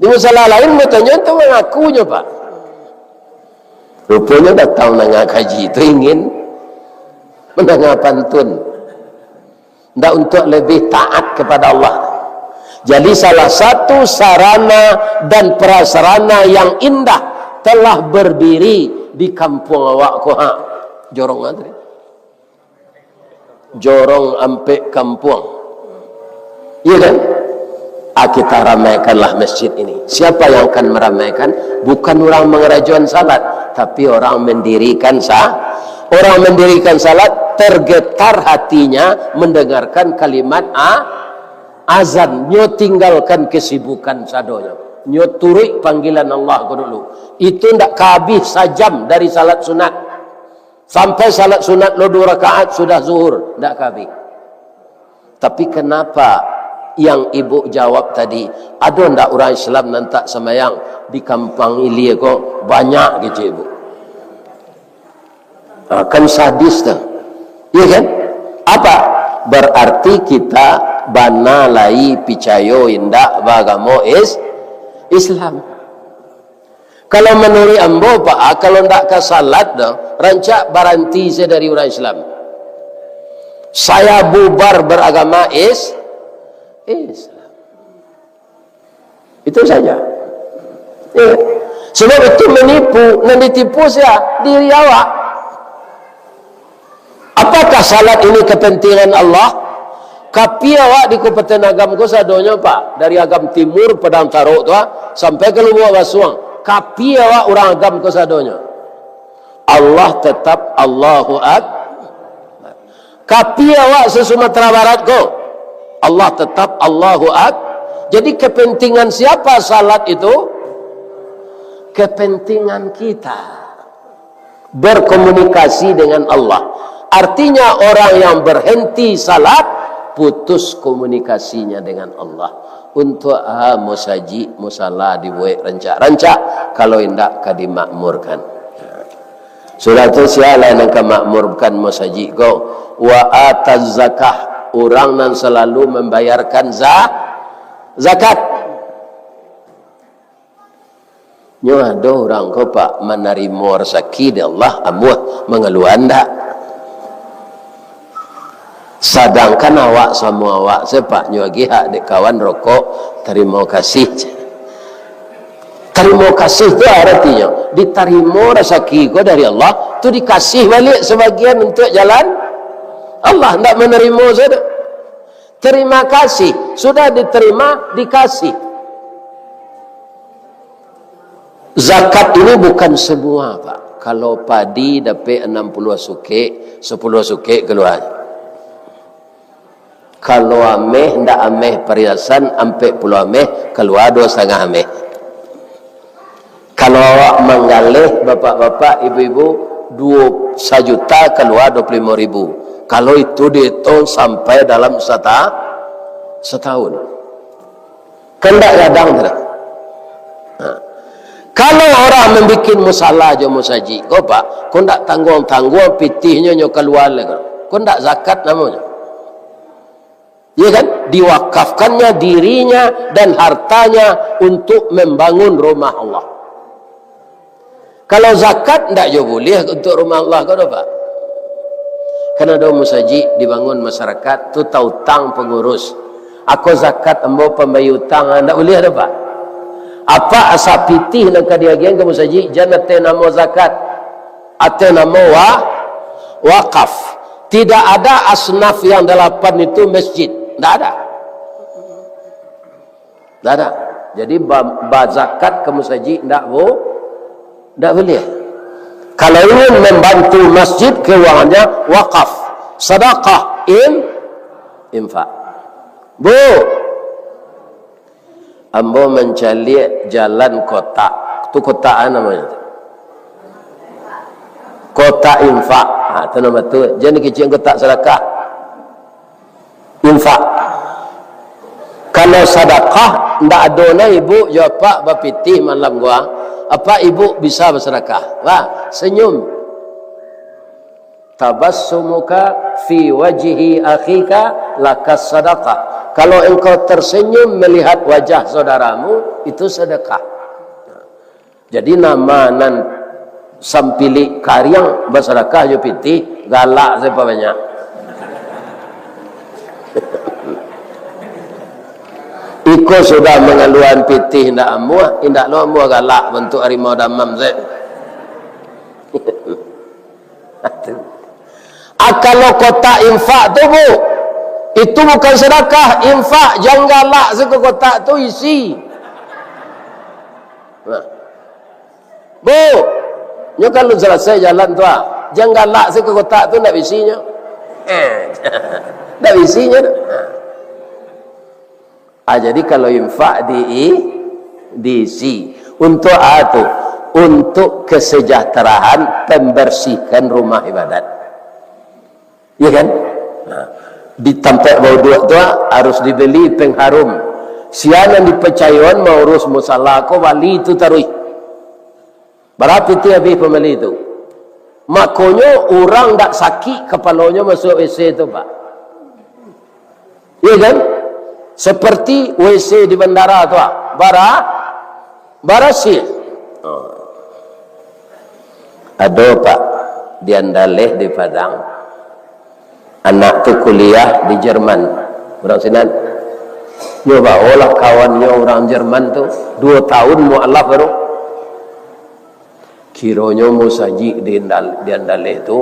Di musala lain, batanyo tu mangaku nyo, Pak. Ruponyo datang mandanga kaji tu ingin mandanga pantun. Ndak untuk lebih taat kepada Allah. Jadi, salah satu sarana dan prasarana yang indah telah berdiri di kampuang awak ko, ha. Jorong tadi. Jorong ampek kampuang. Iya kan? Ah, kita ramaikanlah masjid ini. Siapa yang akan meramaikan? Bukan orang mangarajoan salat, tapi orang mendirikan sa-, orang mendirikan salat, tergetar hatinya mendengarkan kalimat a-, azan. Nyo tinggalkan kesibukan sadonyo. Nyo turuik panggilan Allah ko dulu. Itu ndak ka abih sajam dari salat sunat. Sampai salat sunat lo duo rakaat sudah zuhur, ndak ka abih. Tapi kenapa yang ibu jawab tadi, ado ndak urang Islam nan tak sambayang di Kampung Ilie ko? Banyak, kecek ibu. Ha, kan sadis tu. Iya kan? Apa? Berarti kita bana lai picayo indak bagamo is-, Islam. Kalau manuruik ambo, Pak, ah, kalau ndak ka salat doh, rancak baranti se dari urang Islam. Saya bubar beragama is-, Islam. Itu saja. Ya. Sebab itu menipu, nan ditipu sia? Diri awak. Apakah salat ini kepentingan Allah? Kapi awak di Kabupaten Agam ko sadonyo, Pak? Dari Agam Timur, Padang Tarok tu, ah, sampai ka Lubuak Basuang. Kapi awak urang Agam ko sadonyo? Allah tetap Allahu Akbar. Kapi awak se-Sumatera Barat ko? Allah tetap Allahu Akbar. Jadi, kepentingan siapa salat itu? Kepentingan kita. Berkomunikasi dengan Allah. Artinya, orang yang berhenti salat, putus komunikasinya dengan Allah. Untuk a musajik, musala dibuek rancak-rancak, kalau indak ka dimakmurkan. Sudah tu, sia lah nan ka makmurkan musajik ko? Wa ataz zakah, urang nan salalu mambayarkan za-, zakat. Nyo ado urang ko, Pak, manarimo rasaki dari Allah, amuah mangalua ndak? Sadangkan awak samo awak se, Pak, nyo agiah hak dek kawan rokok, tarimo kasih. Tarimo kasih tu aratinyo, ditarimo rasaki ko dari Allah, tu dikasih baliak sabagian untuak jalan Allah, ndak manarimo sajo. Terima kasih, sudah diterima, dikasih. Zakat ini bukan semua, Pak. Kalau padi dapek anam puluah sukek, sapuluah sukek kalua. Kalau ameh, ndak ameh pariasan, ampek puluah ameh, kalua duo satangah ameh. Kalau awak manggaleh, bapak-bapak, ibu-ibu, duo sajuta, kalua duo puluah limo ribu. Kalau itu dietong sampai dalam sata-, satahun. Kan ndak gadang tu dah. Ha. Kalau urang mambuek musala jo musajik ko, Pak, ko ndak tangguang-tangguang pitihnyo nyo kalua lai ko. Ko ndak zakat namonyo. Ya kan? Diwakafkannya dirinya dan hartanya untuk membangun rumah Allah. Kalau zakat, ndak jo buliah untuak rumah Allah ko doh, Pak. Kan ado musajik dibangun masyarakat, tu tautang pangurus. Ako zakat ambo pambayia utang, ah, ndak buliah doh, Pak. Apak asa pitih nan ka diagiahan ka musajik, jan ateh namo zakat. Ateh namo wa-, wakaf. Tidak ada asnaf yang dalapan itu masjid. Ndak ada. Ndak ada. Jadi, ba-, bazakat ka musajik ndak bu-, ndak buliah. Kalau ingin membantu masjid, keuangannya wakaf, sadakah, in-, infak. Bu, ambo mancaliak jalan kotak. Tu kotak a namonyo tu? Kotak infak. Ha, tu namo tu. Jan dikecek kotak sadakah. Infak. Kalau sadakah, ndak ado na ibu jo apak bapitih malam ko. Apak ibu bisa basadakah. Wah, senyum. Tabassumuka fi wajhi akhika lakas sadakah. Kalau engkau tersenyum melihat wajah saudaramu, itu sedekah. Jadi, nama nan Sampilik kariang basadakah jo pitih, galak se pabanyak. Iko sudah mangaluan pitih indak amuah, indak lo amuah galak bantuak harimau damam se. Ah, kalau kotak infak tu, Bu, itu bukan sedekah, infak, jan galak se ka kotak tu isi. Nah. Bu, nyo kalau salasai jalan tu, ah, jan galak se ka kotak tu, ndak bisinyo. Eh, ndak bisinyo tu. Ah, jadi kalau infak di, diisi. Untuk apa tu? Untuk kesejahteraan, pembersihkan rumah ibadat. Iya kan? Nah, di tampek bauduak tu harus dibeli pengharum. Sia nan dipacayoan maurus musala ko, bali tu taruih. Bara pitih abih pambali tu. Makonyo urang dak sakik kapalonyo masuak W C tu, Pak. Iya kan? Seperti W C di bandara tu, ah. Bara-, barasiah. Oh. Ado, Pak, di Andaleh, di Padang. Anak tu kuliah di Jerman. Urang sinan. Nyo baolah kawannyo urang Jerman tu. Duo tahun mualaf baru. Kironyo musajik di Andal-, di Andaleh tu,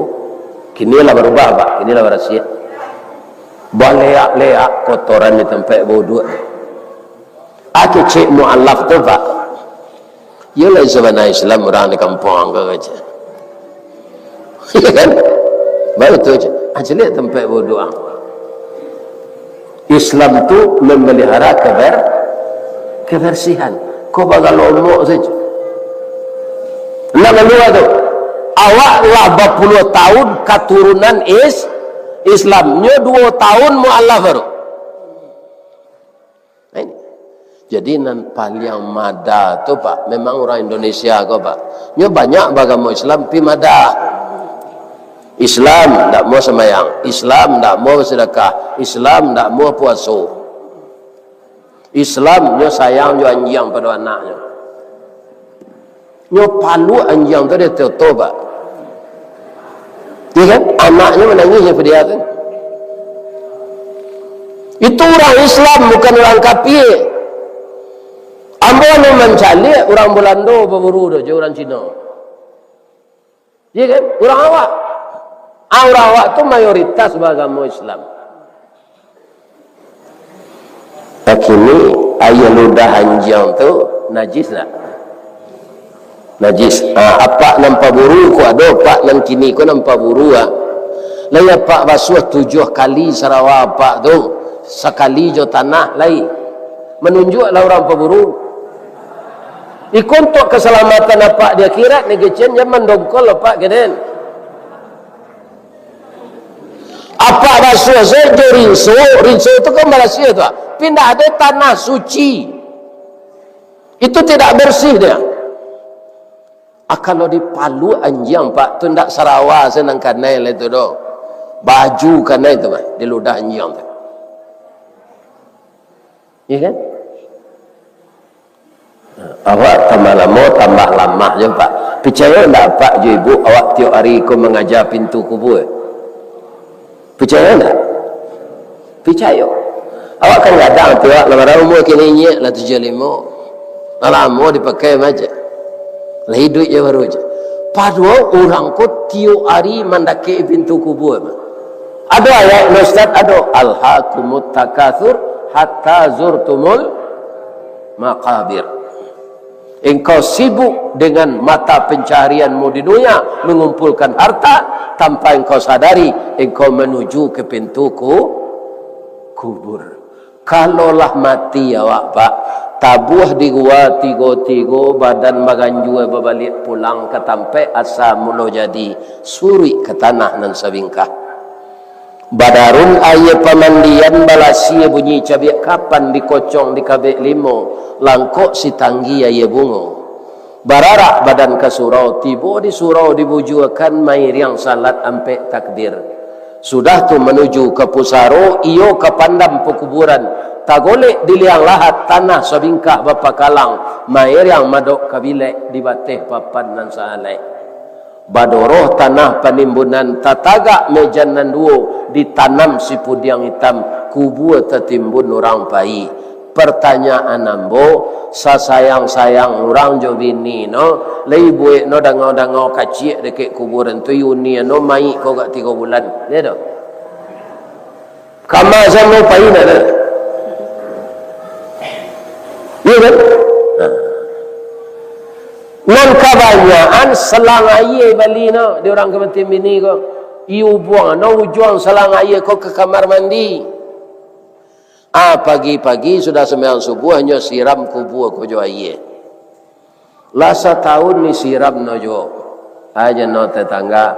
kini lah barubah, Pak. Kini lah barasiah. Baleak-leak kotoran di tampek bauduak. Ah, kecek mualaf tu, Pak. Iyolah, sabana Islam urang di kampuang ko, kecek. Iya kan? Baru tu, kecek. Ah, caliak tampek bauduak. Islam tu memelihara keber-, kebersihan. Ko bagalomok sajo. Ndak kalua tu. Awak lah bapuluah tahun katurunan is-, Islam. Nyo duo tahun mualaf baru. Nah, ini. Jadi nan paliang mada tu, Pak, memang urang Indonesia ko, Pak. Nyo banyak bagamo Islam, pi mada. Islam ndak mau sembayang, Islam ndak mau sedekah, Islam ndak mau puaso. Islam nyo sayang jo anjiang pado anaknyo. Nyo paluak anjiang tu, dia toto, Pak. Iya kan? Anaknyo manangih, nyo padiakan. Itu urang Islam, bukan urang kafir. Ambo anu mancaliak urang Balando baburu tu, jo urang Cino. Iya kan? Urang awak. Ah, urang awak tu mayoritas baagamo Islam. Nah, kini aia ludah anjiang tu najis ndak? Najis. Ah, apak nan paburu ko ado, apak nan kini ko nan paburu, ah. Lai apak basuah tujuah kali sarawa apak tu, sakali jo tanah lai. Manunjuaklah urang paburu. Iko untuak kasalamatan apak di akhirat, ni kecen, jan mandongkol apak keden. Apak basuah sajo rinso, rinso tu kan barasiah tu, ah. Tapi ndak ado tanah suci. Itu tidak bersih dia. Ah, kalau dipaluak anjiang, Pak, tu ndak sarawa se nan kanai lai tu doh. Baju kanai tu, Pak, di ludah anjiang tu. Iya kan? Awak tambah lamo, tambah lamah jo, Pak. Picayo ndak, Pak jo Ibu, awak tiok ari ko mangaja pintu kubua? Picayo ndak? Picayo. Awak kan gadang tu, awak lah bara umua kini, inyiak lah tujuah limo. Lah lamo dipakai mah, cek. Lah iduik jo baru, cek. Padohal urang ko tiok ari mandakek pintu kubua mah. Ado ayat, Ustaz, ado, "Alhakumut takatsur hatta zurtumul maqabir." Engkau sibuk dengan mata pencaharianmu di dunia, mengumpulkan harta, tanpa engkau sadari, engkau menuju ke pintu ku-, kubur. Kalau lah mati awak, Pak, tabuah di gua tigo-tigo, badan baganjua babaliak pulang ka tampek asa mulo jadi, suruik ka tanah nan sabingkah. Badarun aia pamandian, balasia bunyi cabiak kapan, dikocong di kabek limo, langkok sitanggi aia bungo. Bararak badan ka surau, tibo di surau dibujuakan, mairiang salat ampek takbir. Sudah tu manuju ka pusaro, iyo ka pandam pakuburan, tagolek di liang lahat, tanah sabingkah bapakalang, mairiang madok ka bilek di bateh papan nan saalaik. Badoroh tanah panimbunan, tatagak mejan nan duo, ditanam sipudiang itam, kubua tatimbun urang pai. Partanyaan ambo, sasayang-sayang urang jo bini no, lai buek no dangau-dangau kaciak dakek kuburan tu, uni no mayik ko agak tigo bulan. Iyo doh. Kama samo pai nak dah. Iyo kan? Nah. Nan kabanyakan selang aia bali no, di urang kamatian bini ko. Iubuang no ujuang selang aia ko ka kamar mandi. Ah, pagi-pagi sudah sumbayang subuah, nyo siram kubua ko jo aia. Lah satahun ni siram no juo. Aja no tetangga,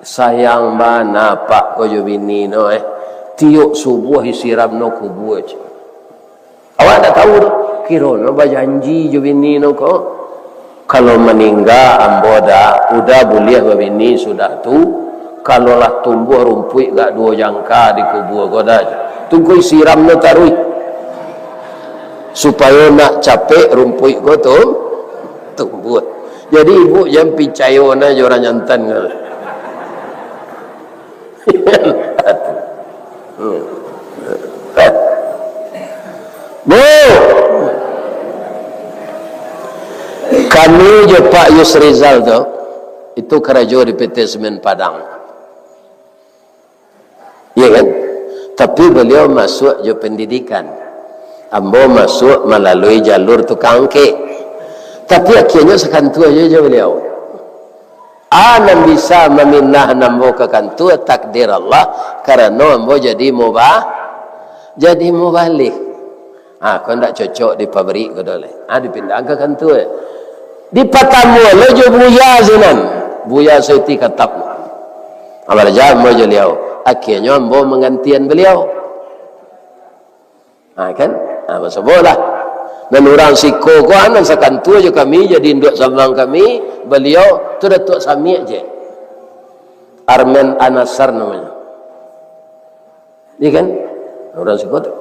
sayang bana apak ko jo bini no, eh. Tiok subuah siram no kubua, cek. Awak ndak tahu doh. Kiro no bajanji jo bini no ko. Kalau maningga ambo dah, udah buliah babini sudah tu, kalau lah tumbuah rumpuik gak duo jangka di kubua ko dah, tu ko siram no taruih. Supayo nak capek rumpuik ko tu tumbuah. Jadi ibu jan picayo na jo urang jantan ko. Bu, kami jo Pak Yusrizal tu, itu karajo di P T Semen Padang. Iya kan? Tapi beliau masuk jo pendidikan. Ambo masuk malalui jalur tukang angkek. Tapi akhirnyo sakantua jo, jo beliau. A nan bisa mamindah ambo ka kantua, takdir Allah, karano ambo jadi muba-, jadi mubalih. Ah, ko ndak cocok di pabrik ko doh lai. Ah, dipindahan ka kantua. Dipatamu lo jo buya sinan. Buya Saiti Katap. Ah, baraja ambo jo beliau. Akhirnyo ambo manggantian beliau. Ha, kan? Ha, basoboklah. Nan urang siko ko, ha, nan sakantua jo kami, jadi induak sambang kami, baliau tu Datuak Samik je. Armen Anasar namonyo. Iya kan? Urang siko tu.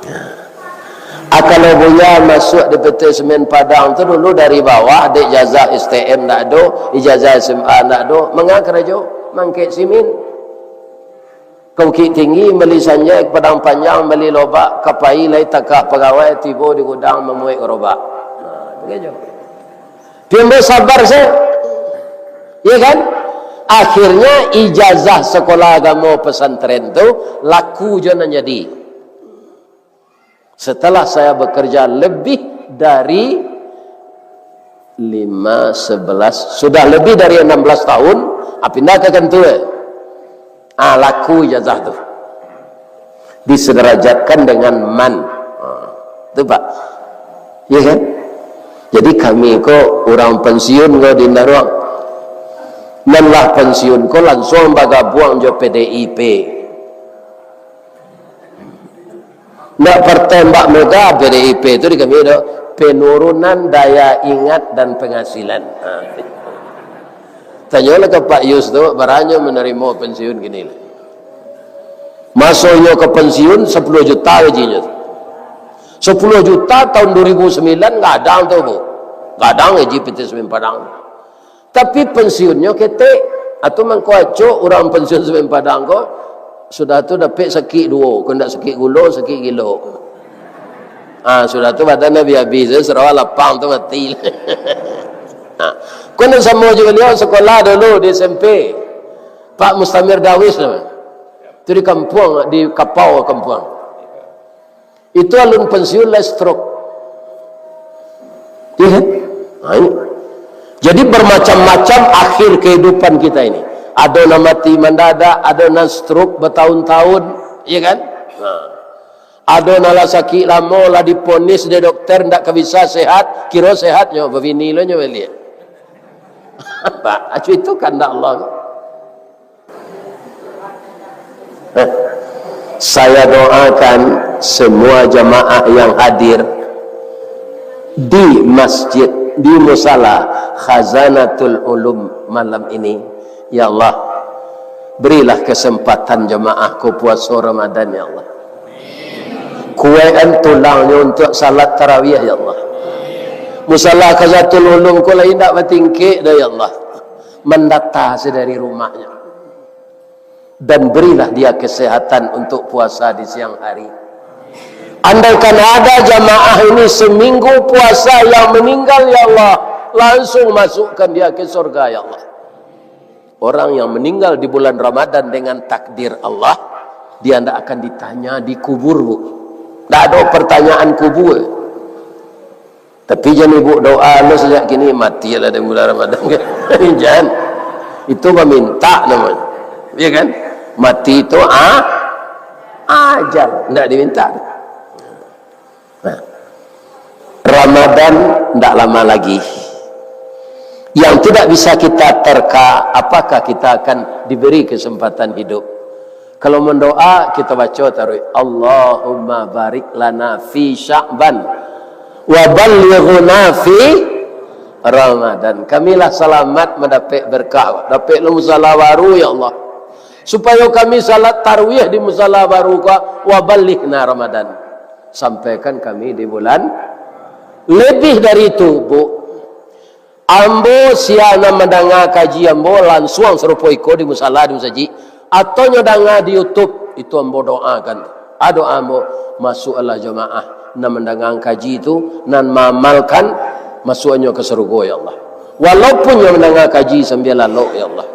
Ha. Ah, kalau Buya masuak di P T Semen Padang tu dulu dari bawah, dek ijazah S T M ndak ado, ijazah S M A ndak ado, manga karajo, mangkek simin. Ka Bukik Tinggi, bali sanjai, ka Padang Panjang, bali lobak, ka pai lai takak pagawai, tibo di gudang mamuek garobak. Nah, tu karajo. Pian basabar se. Iya kan? Akhirnya ijazah sekolah agama pesantren tu laku jo nan jadi. Setelah saya bekerja lebih dari lima, sebelas, sudah lebih dari enam belas tahun, ah, pindah ka kantua. Ah, laku ijazah tu. Disederajatkan dengan man. Ah, tu, Pak. Iya kan? Jadi kami ko urang pensiun ko di Indaruang. Nan lah pensiun ko langsuang bagabuang jo P D I P. Ndak Partai Mbak Mega, P D I P tu di kami tu, penurunan daya ingat dan penghasilan. Ha. Tanyolah ka Pak Yus tu, baranyo manarimo pensiun kini lah. Maso inyo ka pensiun, sapuluah juta gajinyo tu. Sapuluah juta tahun dua ribu sembilan gadang tu, Bu. Gadang gaji P T Semen Padang. Tapi pensiunnyo ketek. Atu mangko acok urang pensiun Semen Padang ko, sudah tu dapek sakik duo, ko ndak sakik gulo, sakik gilo. Ah, sudah tu badan habis-habis, sarawa lapang tu mati. Ah, ko nan samo jo baliau sekolah dulu di S M P. Pak Mustamir Dawis nama. Tu di kampuang, di Kapau kampuang. Itu alun pensiun lah stroke. Iya kan? Nah, ini. Jadi bermacam-macam akhir kehidupan kita ini. Ado nan mati mandadak, ado nan stroke bertahun-tahun, iya kan? Nah. Ado nan lah sakik lamo, lah diponis dek dokter ndak ka bisa sehat, kiro sehatnyo, babini lo nyo baliak. Pak, acu itu kandak Allah. Saya doakan semua jamaah yang hadir di masjid, di musala Khazanatul Ulum malam ini. Ya Allah, berilah kesempatan jamaah ko puaso Ramadan, ya Allah. Kuaikan tulangnyo untuk salat tarawih, ya Allah. Musala Khazatul Ulum ko lai indak batingkek doh, ya Allah. Mandata se dari rumahnya. Dan berilah dia kesehatan untuk puasa di siang hari. Andaikan ada jamaah ini seminggu puasa yang meninggal, ya Allah, langsung masukkan dia ke surga, ya Allah. Orang yang meninggal di bulan Ramadan dengan takdir Allah, dia ndak akan ditanya di kubur, Bu. Ndak ada pertanyaan kubur. Tapi jan ibu doa lo sajak kini, mati lah di bulan Ramadan, kan? Jan. Itu meminta namanya. Ya kan? Mati itu a-, ajal, ndak diminta. Nah, Ramadan ndak lama lagi. Yang tidak bisa kita terka, apakah kita akan diberi kesempatan hidup? Kalau mendoa, kita baca taruih, "Allahumma barik lana fi Sya'ban, wa ballighna fi Ramadan." Kamilah salamat mandapek berkah, dapek lo musala baru, ya Allah. Supayo kami salat tarawih di musala baru ko, "Wa ballighna Ramadan." Sampaikan kami di bulan. Lebih dari itu, Bu, ambo sia nan mandanga kaji ambo lansuang sarupo iko di musala, di musajik, atau nyo danga di YouTube, itu ambo doakan. Ado ambo, masuklah jamaah nan mandanga kaji tu, nan maamalkan, masuaknyo ka sarugo, ya Allah. Walaupun nyo mandanga kaji sambia lalok, ya Allah.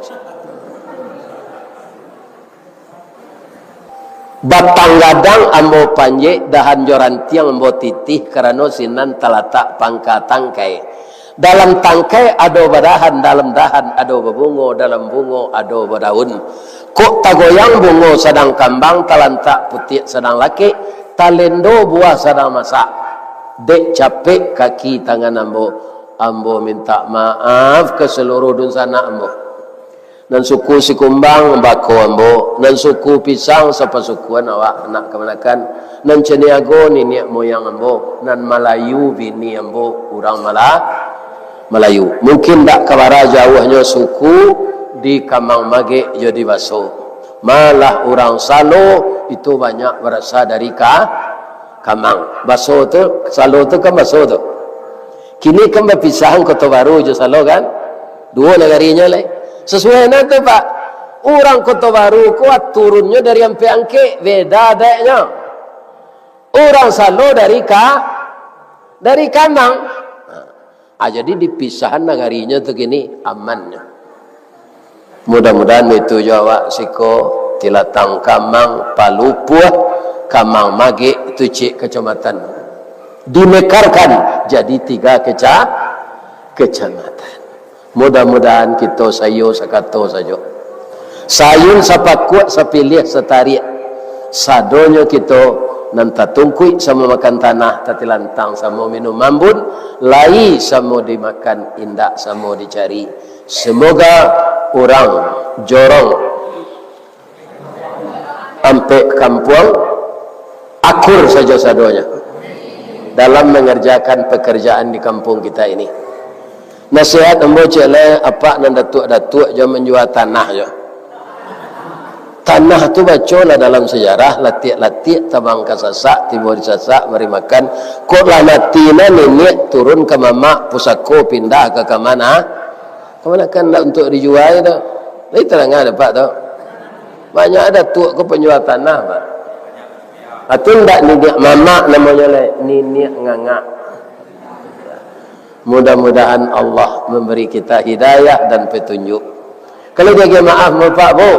Batang gadang ambo panjek, dahan jo rantiang ambo titih, karano sinan talatak pangka tangkai. Dalam tangkai ado badahan, dalam dahan ado babungo, dalam bungo ado badaun. Kok tagoyang bungo sadang kambang, talantak putiak sadang lakek, talendo buah sadang masak. Dek capek kaki tangan ambo, ambo mintak maaf ka saluruah dunsanak ambo. Nan suku Sikumbang bako ambo, nan suku Pisang sapasukuan awak anak kamanakan, nan Caniago niniak moyang ambo, nan Malayu bini ambo urang Mala-, Malayu. Mungkin dak ka bara jauahnyo suku di Kamang Magek jo di Baso. Malah urang Salo itu banyak barasa dari Ka-, Kamang. Baso tu, Salo tu kan Baso tu. Kini kan bapisahan Koto Baru jo Salo kan? Duo nagarinyo lai. Sasuai nan tu, Pak. Urang Koto Baru ko turunnyo dari Ampek Angkek, beda adaiknyo. Urang Salo dari Ka-, dari Kamang. Ah, jadi dipisahan nagarinyo tu kini amannyo. Mudah-mudahan itu jo awak siko, Tilatang Kamang, Palupuah, Kamang Magek, tu ciek kacamatan. Dimekarkan jadi tiga keca-, kecamatan. Mudah-mudahan kito saiyo sakato sajo. Sayun sapakuak sapiliah satariak. Sadonyo kito nan tatungkuik samo makan tanah, tatilantang samo minum ambun, lai samo dimakan, indak samo dicari. Semoga urang Jorong Ampek Kampuang akur sajo sadonyo dalam mangarjakan pakarjaan di kampuang kita ini. Nasihat ambo ciek lai, apak nan datuak-datuak jo manjua tanah jo. Tanah tu bacolah dalam sajarah, latiak-latiak tabang ka sasak, tibo di sasak, mari makan. Kok lah mati nah niniak turun ka mamak, pusako pindah ka kamana? Kamanakan ndak untuak dijua tu. Lai tadanga dek apak tu. Banyak datuak ko panjua tanah, Pak. Atau ndak niniak mamak namonyo lai, niniak ngangak. Mudah-mudahan Allah memberi kita hidayah dan petunjuk. Kalau diagiah maaf, Bapak, Bu.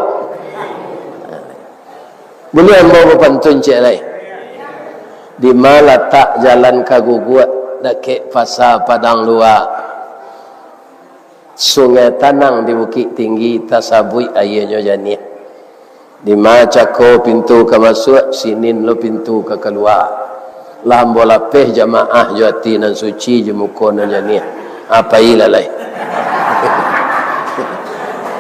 Buliah ambo bapantun ciek lai. Dima latak jalan ka Guguak, dakek Pasa Padang Lua. Sungai tanang di Bukik Tinggi, tasabuik aianyo janiah. Dima cako pintu ka masuak, sinin lo pintu ka kalua. Lah ambo lapeh jamaah jo ati nan suci, jo muko nan janiah. Ah, pailah lai.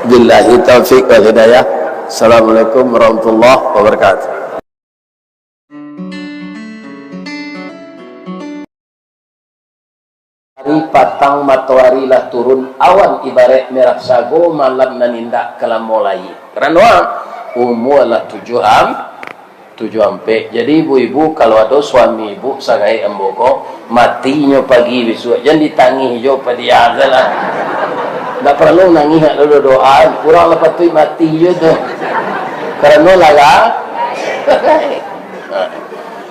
Billahi taufik wal hidayah. Assalamualaikum warahmatullahi wabarakatuh. Ari patang, matoari lah turun, awan ibaraik merah sago, malam nan indak ka lamo lai. Karano umua lah tujuah am-, Tujuah ampek. Jadi ibu-ibu, kalau ado suami ibu sagaek ambo ko, mati nyo pagi bisuak, jan ditangih jo padiah salah. Ndak paralu nangih, ndak ado doa, urang lah patuik mati jo tu. Karano lara.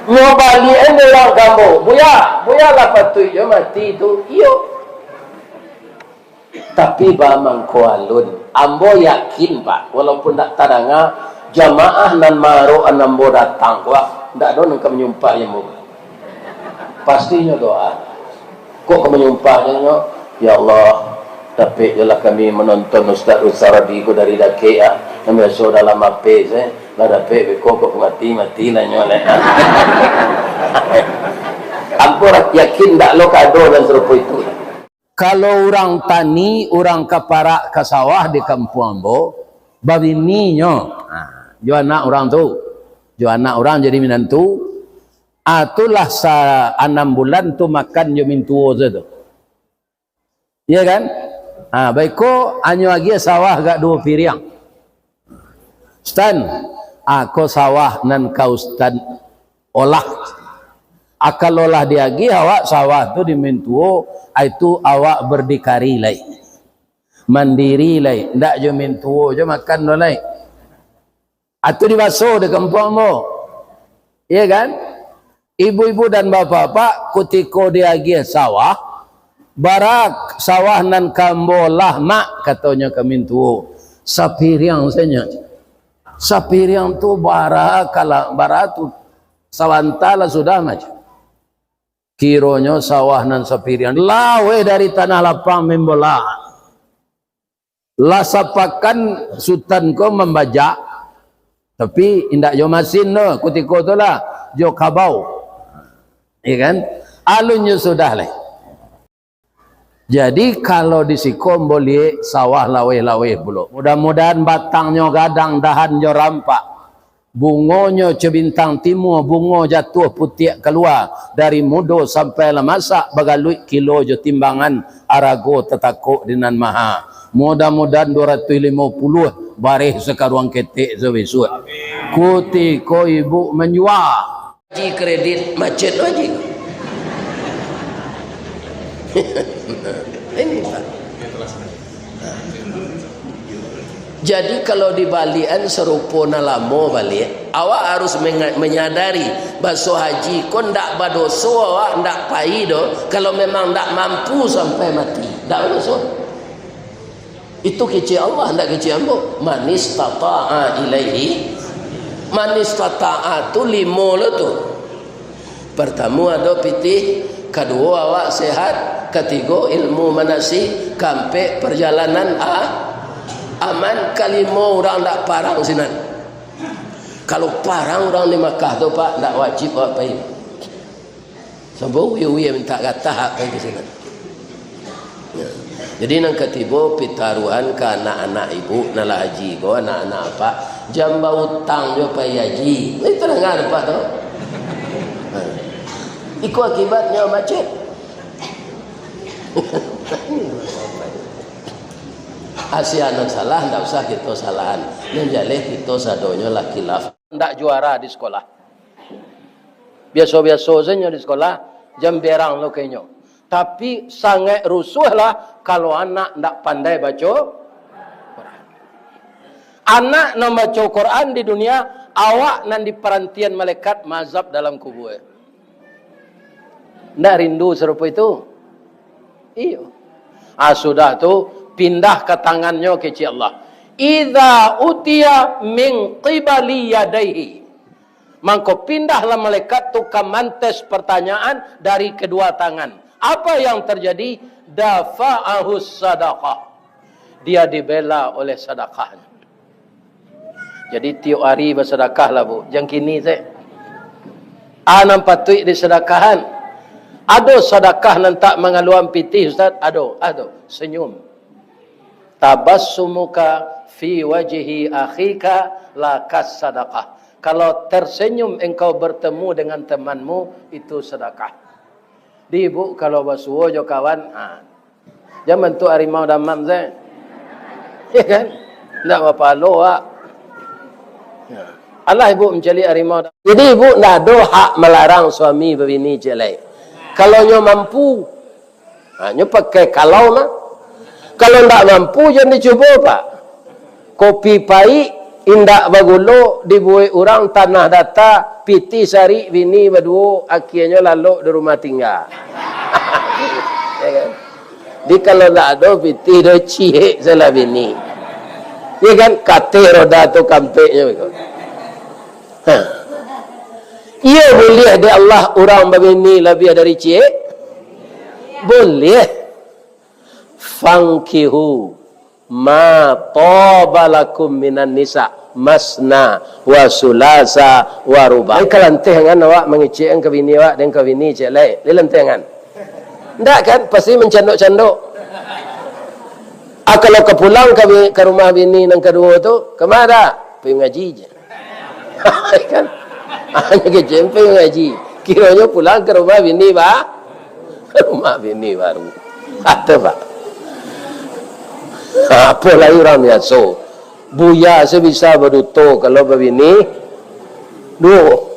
Nyo baliak an dek urang ka ambo, "Buya, Buya lah patuik jo mati tu." Iyo. Tapi bamangko alun, ambo yakin, Pak, walaupun ndak tadanga, jamaah nan maarokan ambo datang ko, Pak, ndak ado nan ka manyumpah jo ambo. Pastinyo doa. Kok ka manyumpah jo nyo, "Ya Allah, dapek jolah kami manonton Ustaz Rusardi ko dari dakek, ah. Nan biaso dalam H P se, lah dapek beko kok mati, matilah nyo leh." Ambo yakin ndak lo ka ado nan sarupo itu. Kalau urang tani, urang ka parak ka sawah di kampuang ambo, babininyo, ha, jo anak urang tu, jo anak urang jadi minantu, ah, tu lah sa-, anam bulan tu makan jo mintuo se tu. Iyo kan? Ha, baiko, anyo agiah sawah agak duo piriang. Stan, ah, ko sawah nan ka Ustaz olah. Ah, kalau lah diagiah awak sawah tu di mintuo, ah, itu awak bardikari lai. Mandiri lai, ndak jo mintuo jo makan do lai. Ah, tu dibaso di kampuang ambo. Iyo kan? Ibu-ibu dan bapak-bapak, kutiko diagiah sawah, "Bara sawah nan ka ambo olah, Mak?" katonyo ka mintuo. "Sapiriang sajo." Sapiriang tu bara kala-, bara tu, sabanta lah sudah, Mak. Kironyo sawah nan sapiriang, laweh dari tanah lapang membola. Lah sapakan Sutan ko mambajak, tapi indak jo masin tu, kutiko tu lah, jo kabau. Iyo kan? Alun jo sudah lai. Jadi, kalau di siko ambo liek sawah laweh-laweh pulo. Mudah-mudahan batangnyo gadang, dahannyo rampak. Bungonyo co bintang timua, bungo jatuah putiak kalua, dari mudo sampai lah masak, bagaluik kilo jo timbangan, arago tatakok di Nan Maha. Mudah-mudahan duo ratuih limo puluah, bareh sakaruang ketek sabisuak. Kutiko ibu manjua. Haji kredit, macet tu haji. Ini, Pak. Jadi, kalau dibaliakan sarupo nan lamo baliak, awak harus menga-, menyadari, baso haji ko ndak badoso, awak ndak pai doh, kalau memang ndak mampu sampai mati. Ndak badoso. Itu kecek Allah, ndak kecek ambo. Man istata'a ilaihi. Man istata'a tu limo lo tu. Partamo ado pitih, kaduo awak sehat, katigo ilmu manasih, kaampek parjalanan a-, aman, kalimo urang ndak parang sinan. Kalau parang urang di Makkah tu, Pak, ndak wajib awak pai. Sampai uwi-uwi mintak gatah pai ka sinan. Ya. Jadi nan katibo pitaruahan ka anak-anak ibu, nan lah haji ko, anak-anak apak, jan bautang jo pai haji. Itu danga apak tu. Ha. Iko akibatnyo macet. Asia nan salah, ndak usah kito salahan. Nan jaleh kito sadonyo lah khilaf. Ndak juara di sekolah. Biaso-biaso sajo di sekolah, jan berang lo ka inyo. Tapi sangaik rusuahlah kalau anak ndak pandai baco Quran. Anak nan baco Quran di dunia, awak nan diparantian malaikat maazab dalam kubua. Ndak rindu sarupo itu? Iyo. Ah, sudah tu, pindah ka tangannyo kecek Allah. "Idza utiya min qibali yadaihi." Mangko pindahlah malaikat tu ka mantes pertanyaan dari kedua tangan. Apa yang terjadi? Dafa'ahus sadaqah. Dia dibela oleh sadakahnya. Jadi, tiok ari basadakahlah, Bu. Jan kini se. A nan patuik disadakahan. Ado sadakah nan tak mangaluan pitih, Ustaz? Ado, ado. Senyum. Tabassumuka fi wajhi akhika lakas sadakah. Kalau tersenyum engkau bertemu dengan temanmu, itu sedekah. Di ibu kalau basuo jo kawan, ha. Jan bantuak harimau damam se. Ya kan? Ndak bapalo, wak. Ya. Alah ibu mancaliak harimau damam. Jadi, ibu ndak ado hak malarang suami babini ciek lai. Kalau nyo mampu, ha, nyo pakai kalau mah. Kalau ndak mampu, jan dicubo, Pak. Kopi paik, indak bagulo, dibuek urang tanah data, pitih sarik bini baduo, akienyo lalok di rumah tingga. Ya kan? Jadi, kalau ndak ado pitih, do ciek salah bini. Ya kan? Kateh roda tu kampeknyo beko. Ha. Iyo buliah dek Allah urang babini labiah dari ciek? Buliah. "Fankihu ma taba lakum minan nisa, masna wa sulasa wa ruba." Ai ka lanteh angan awak mangecek ka bini awak, den ka bini ciek lai. Lai lanteh angan? Ndak kan? Pasti mancandok-candok. Ah, kalau ka pulang ka bi-, ka rumah bini nan kaduo tu, "Kama dah?" "Pai mangaji je." Kan? Hanyo kecek, "Pai mangaji." Kironyo pulang ka rumah bini ba-, ka rumah bini baru. Ado, Pak. Apo lai urang biaso. Buya se bisa baduto kalau babini duo.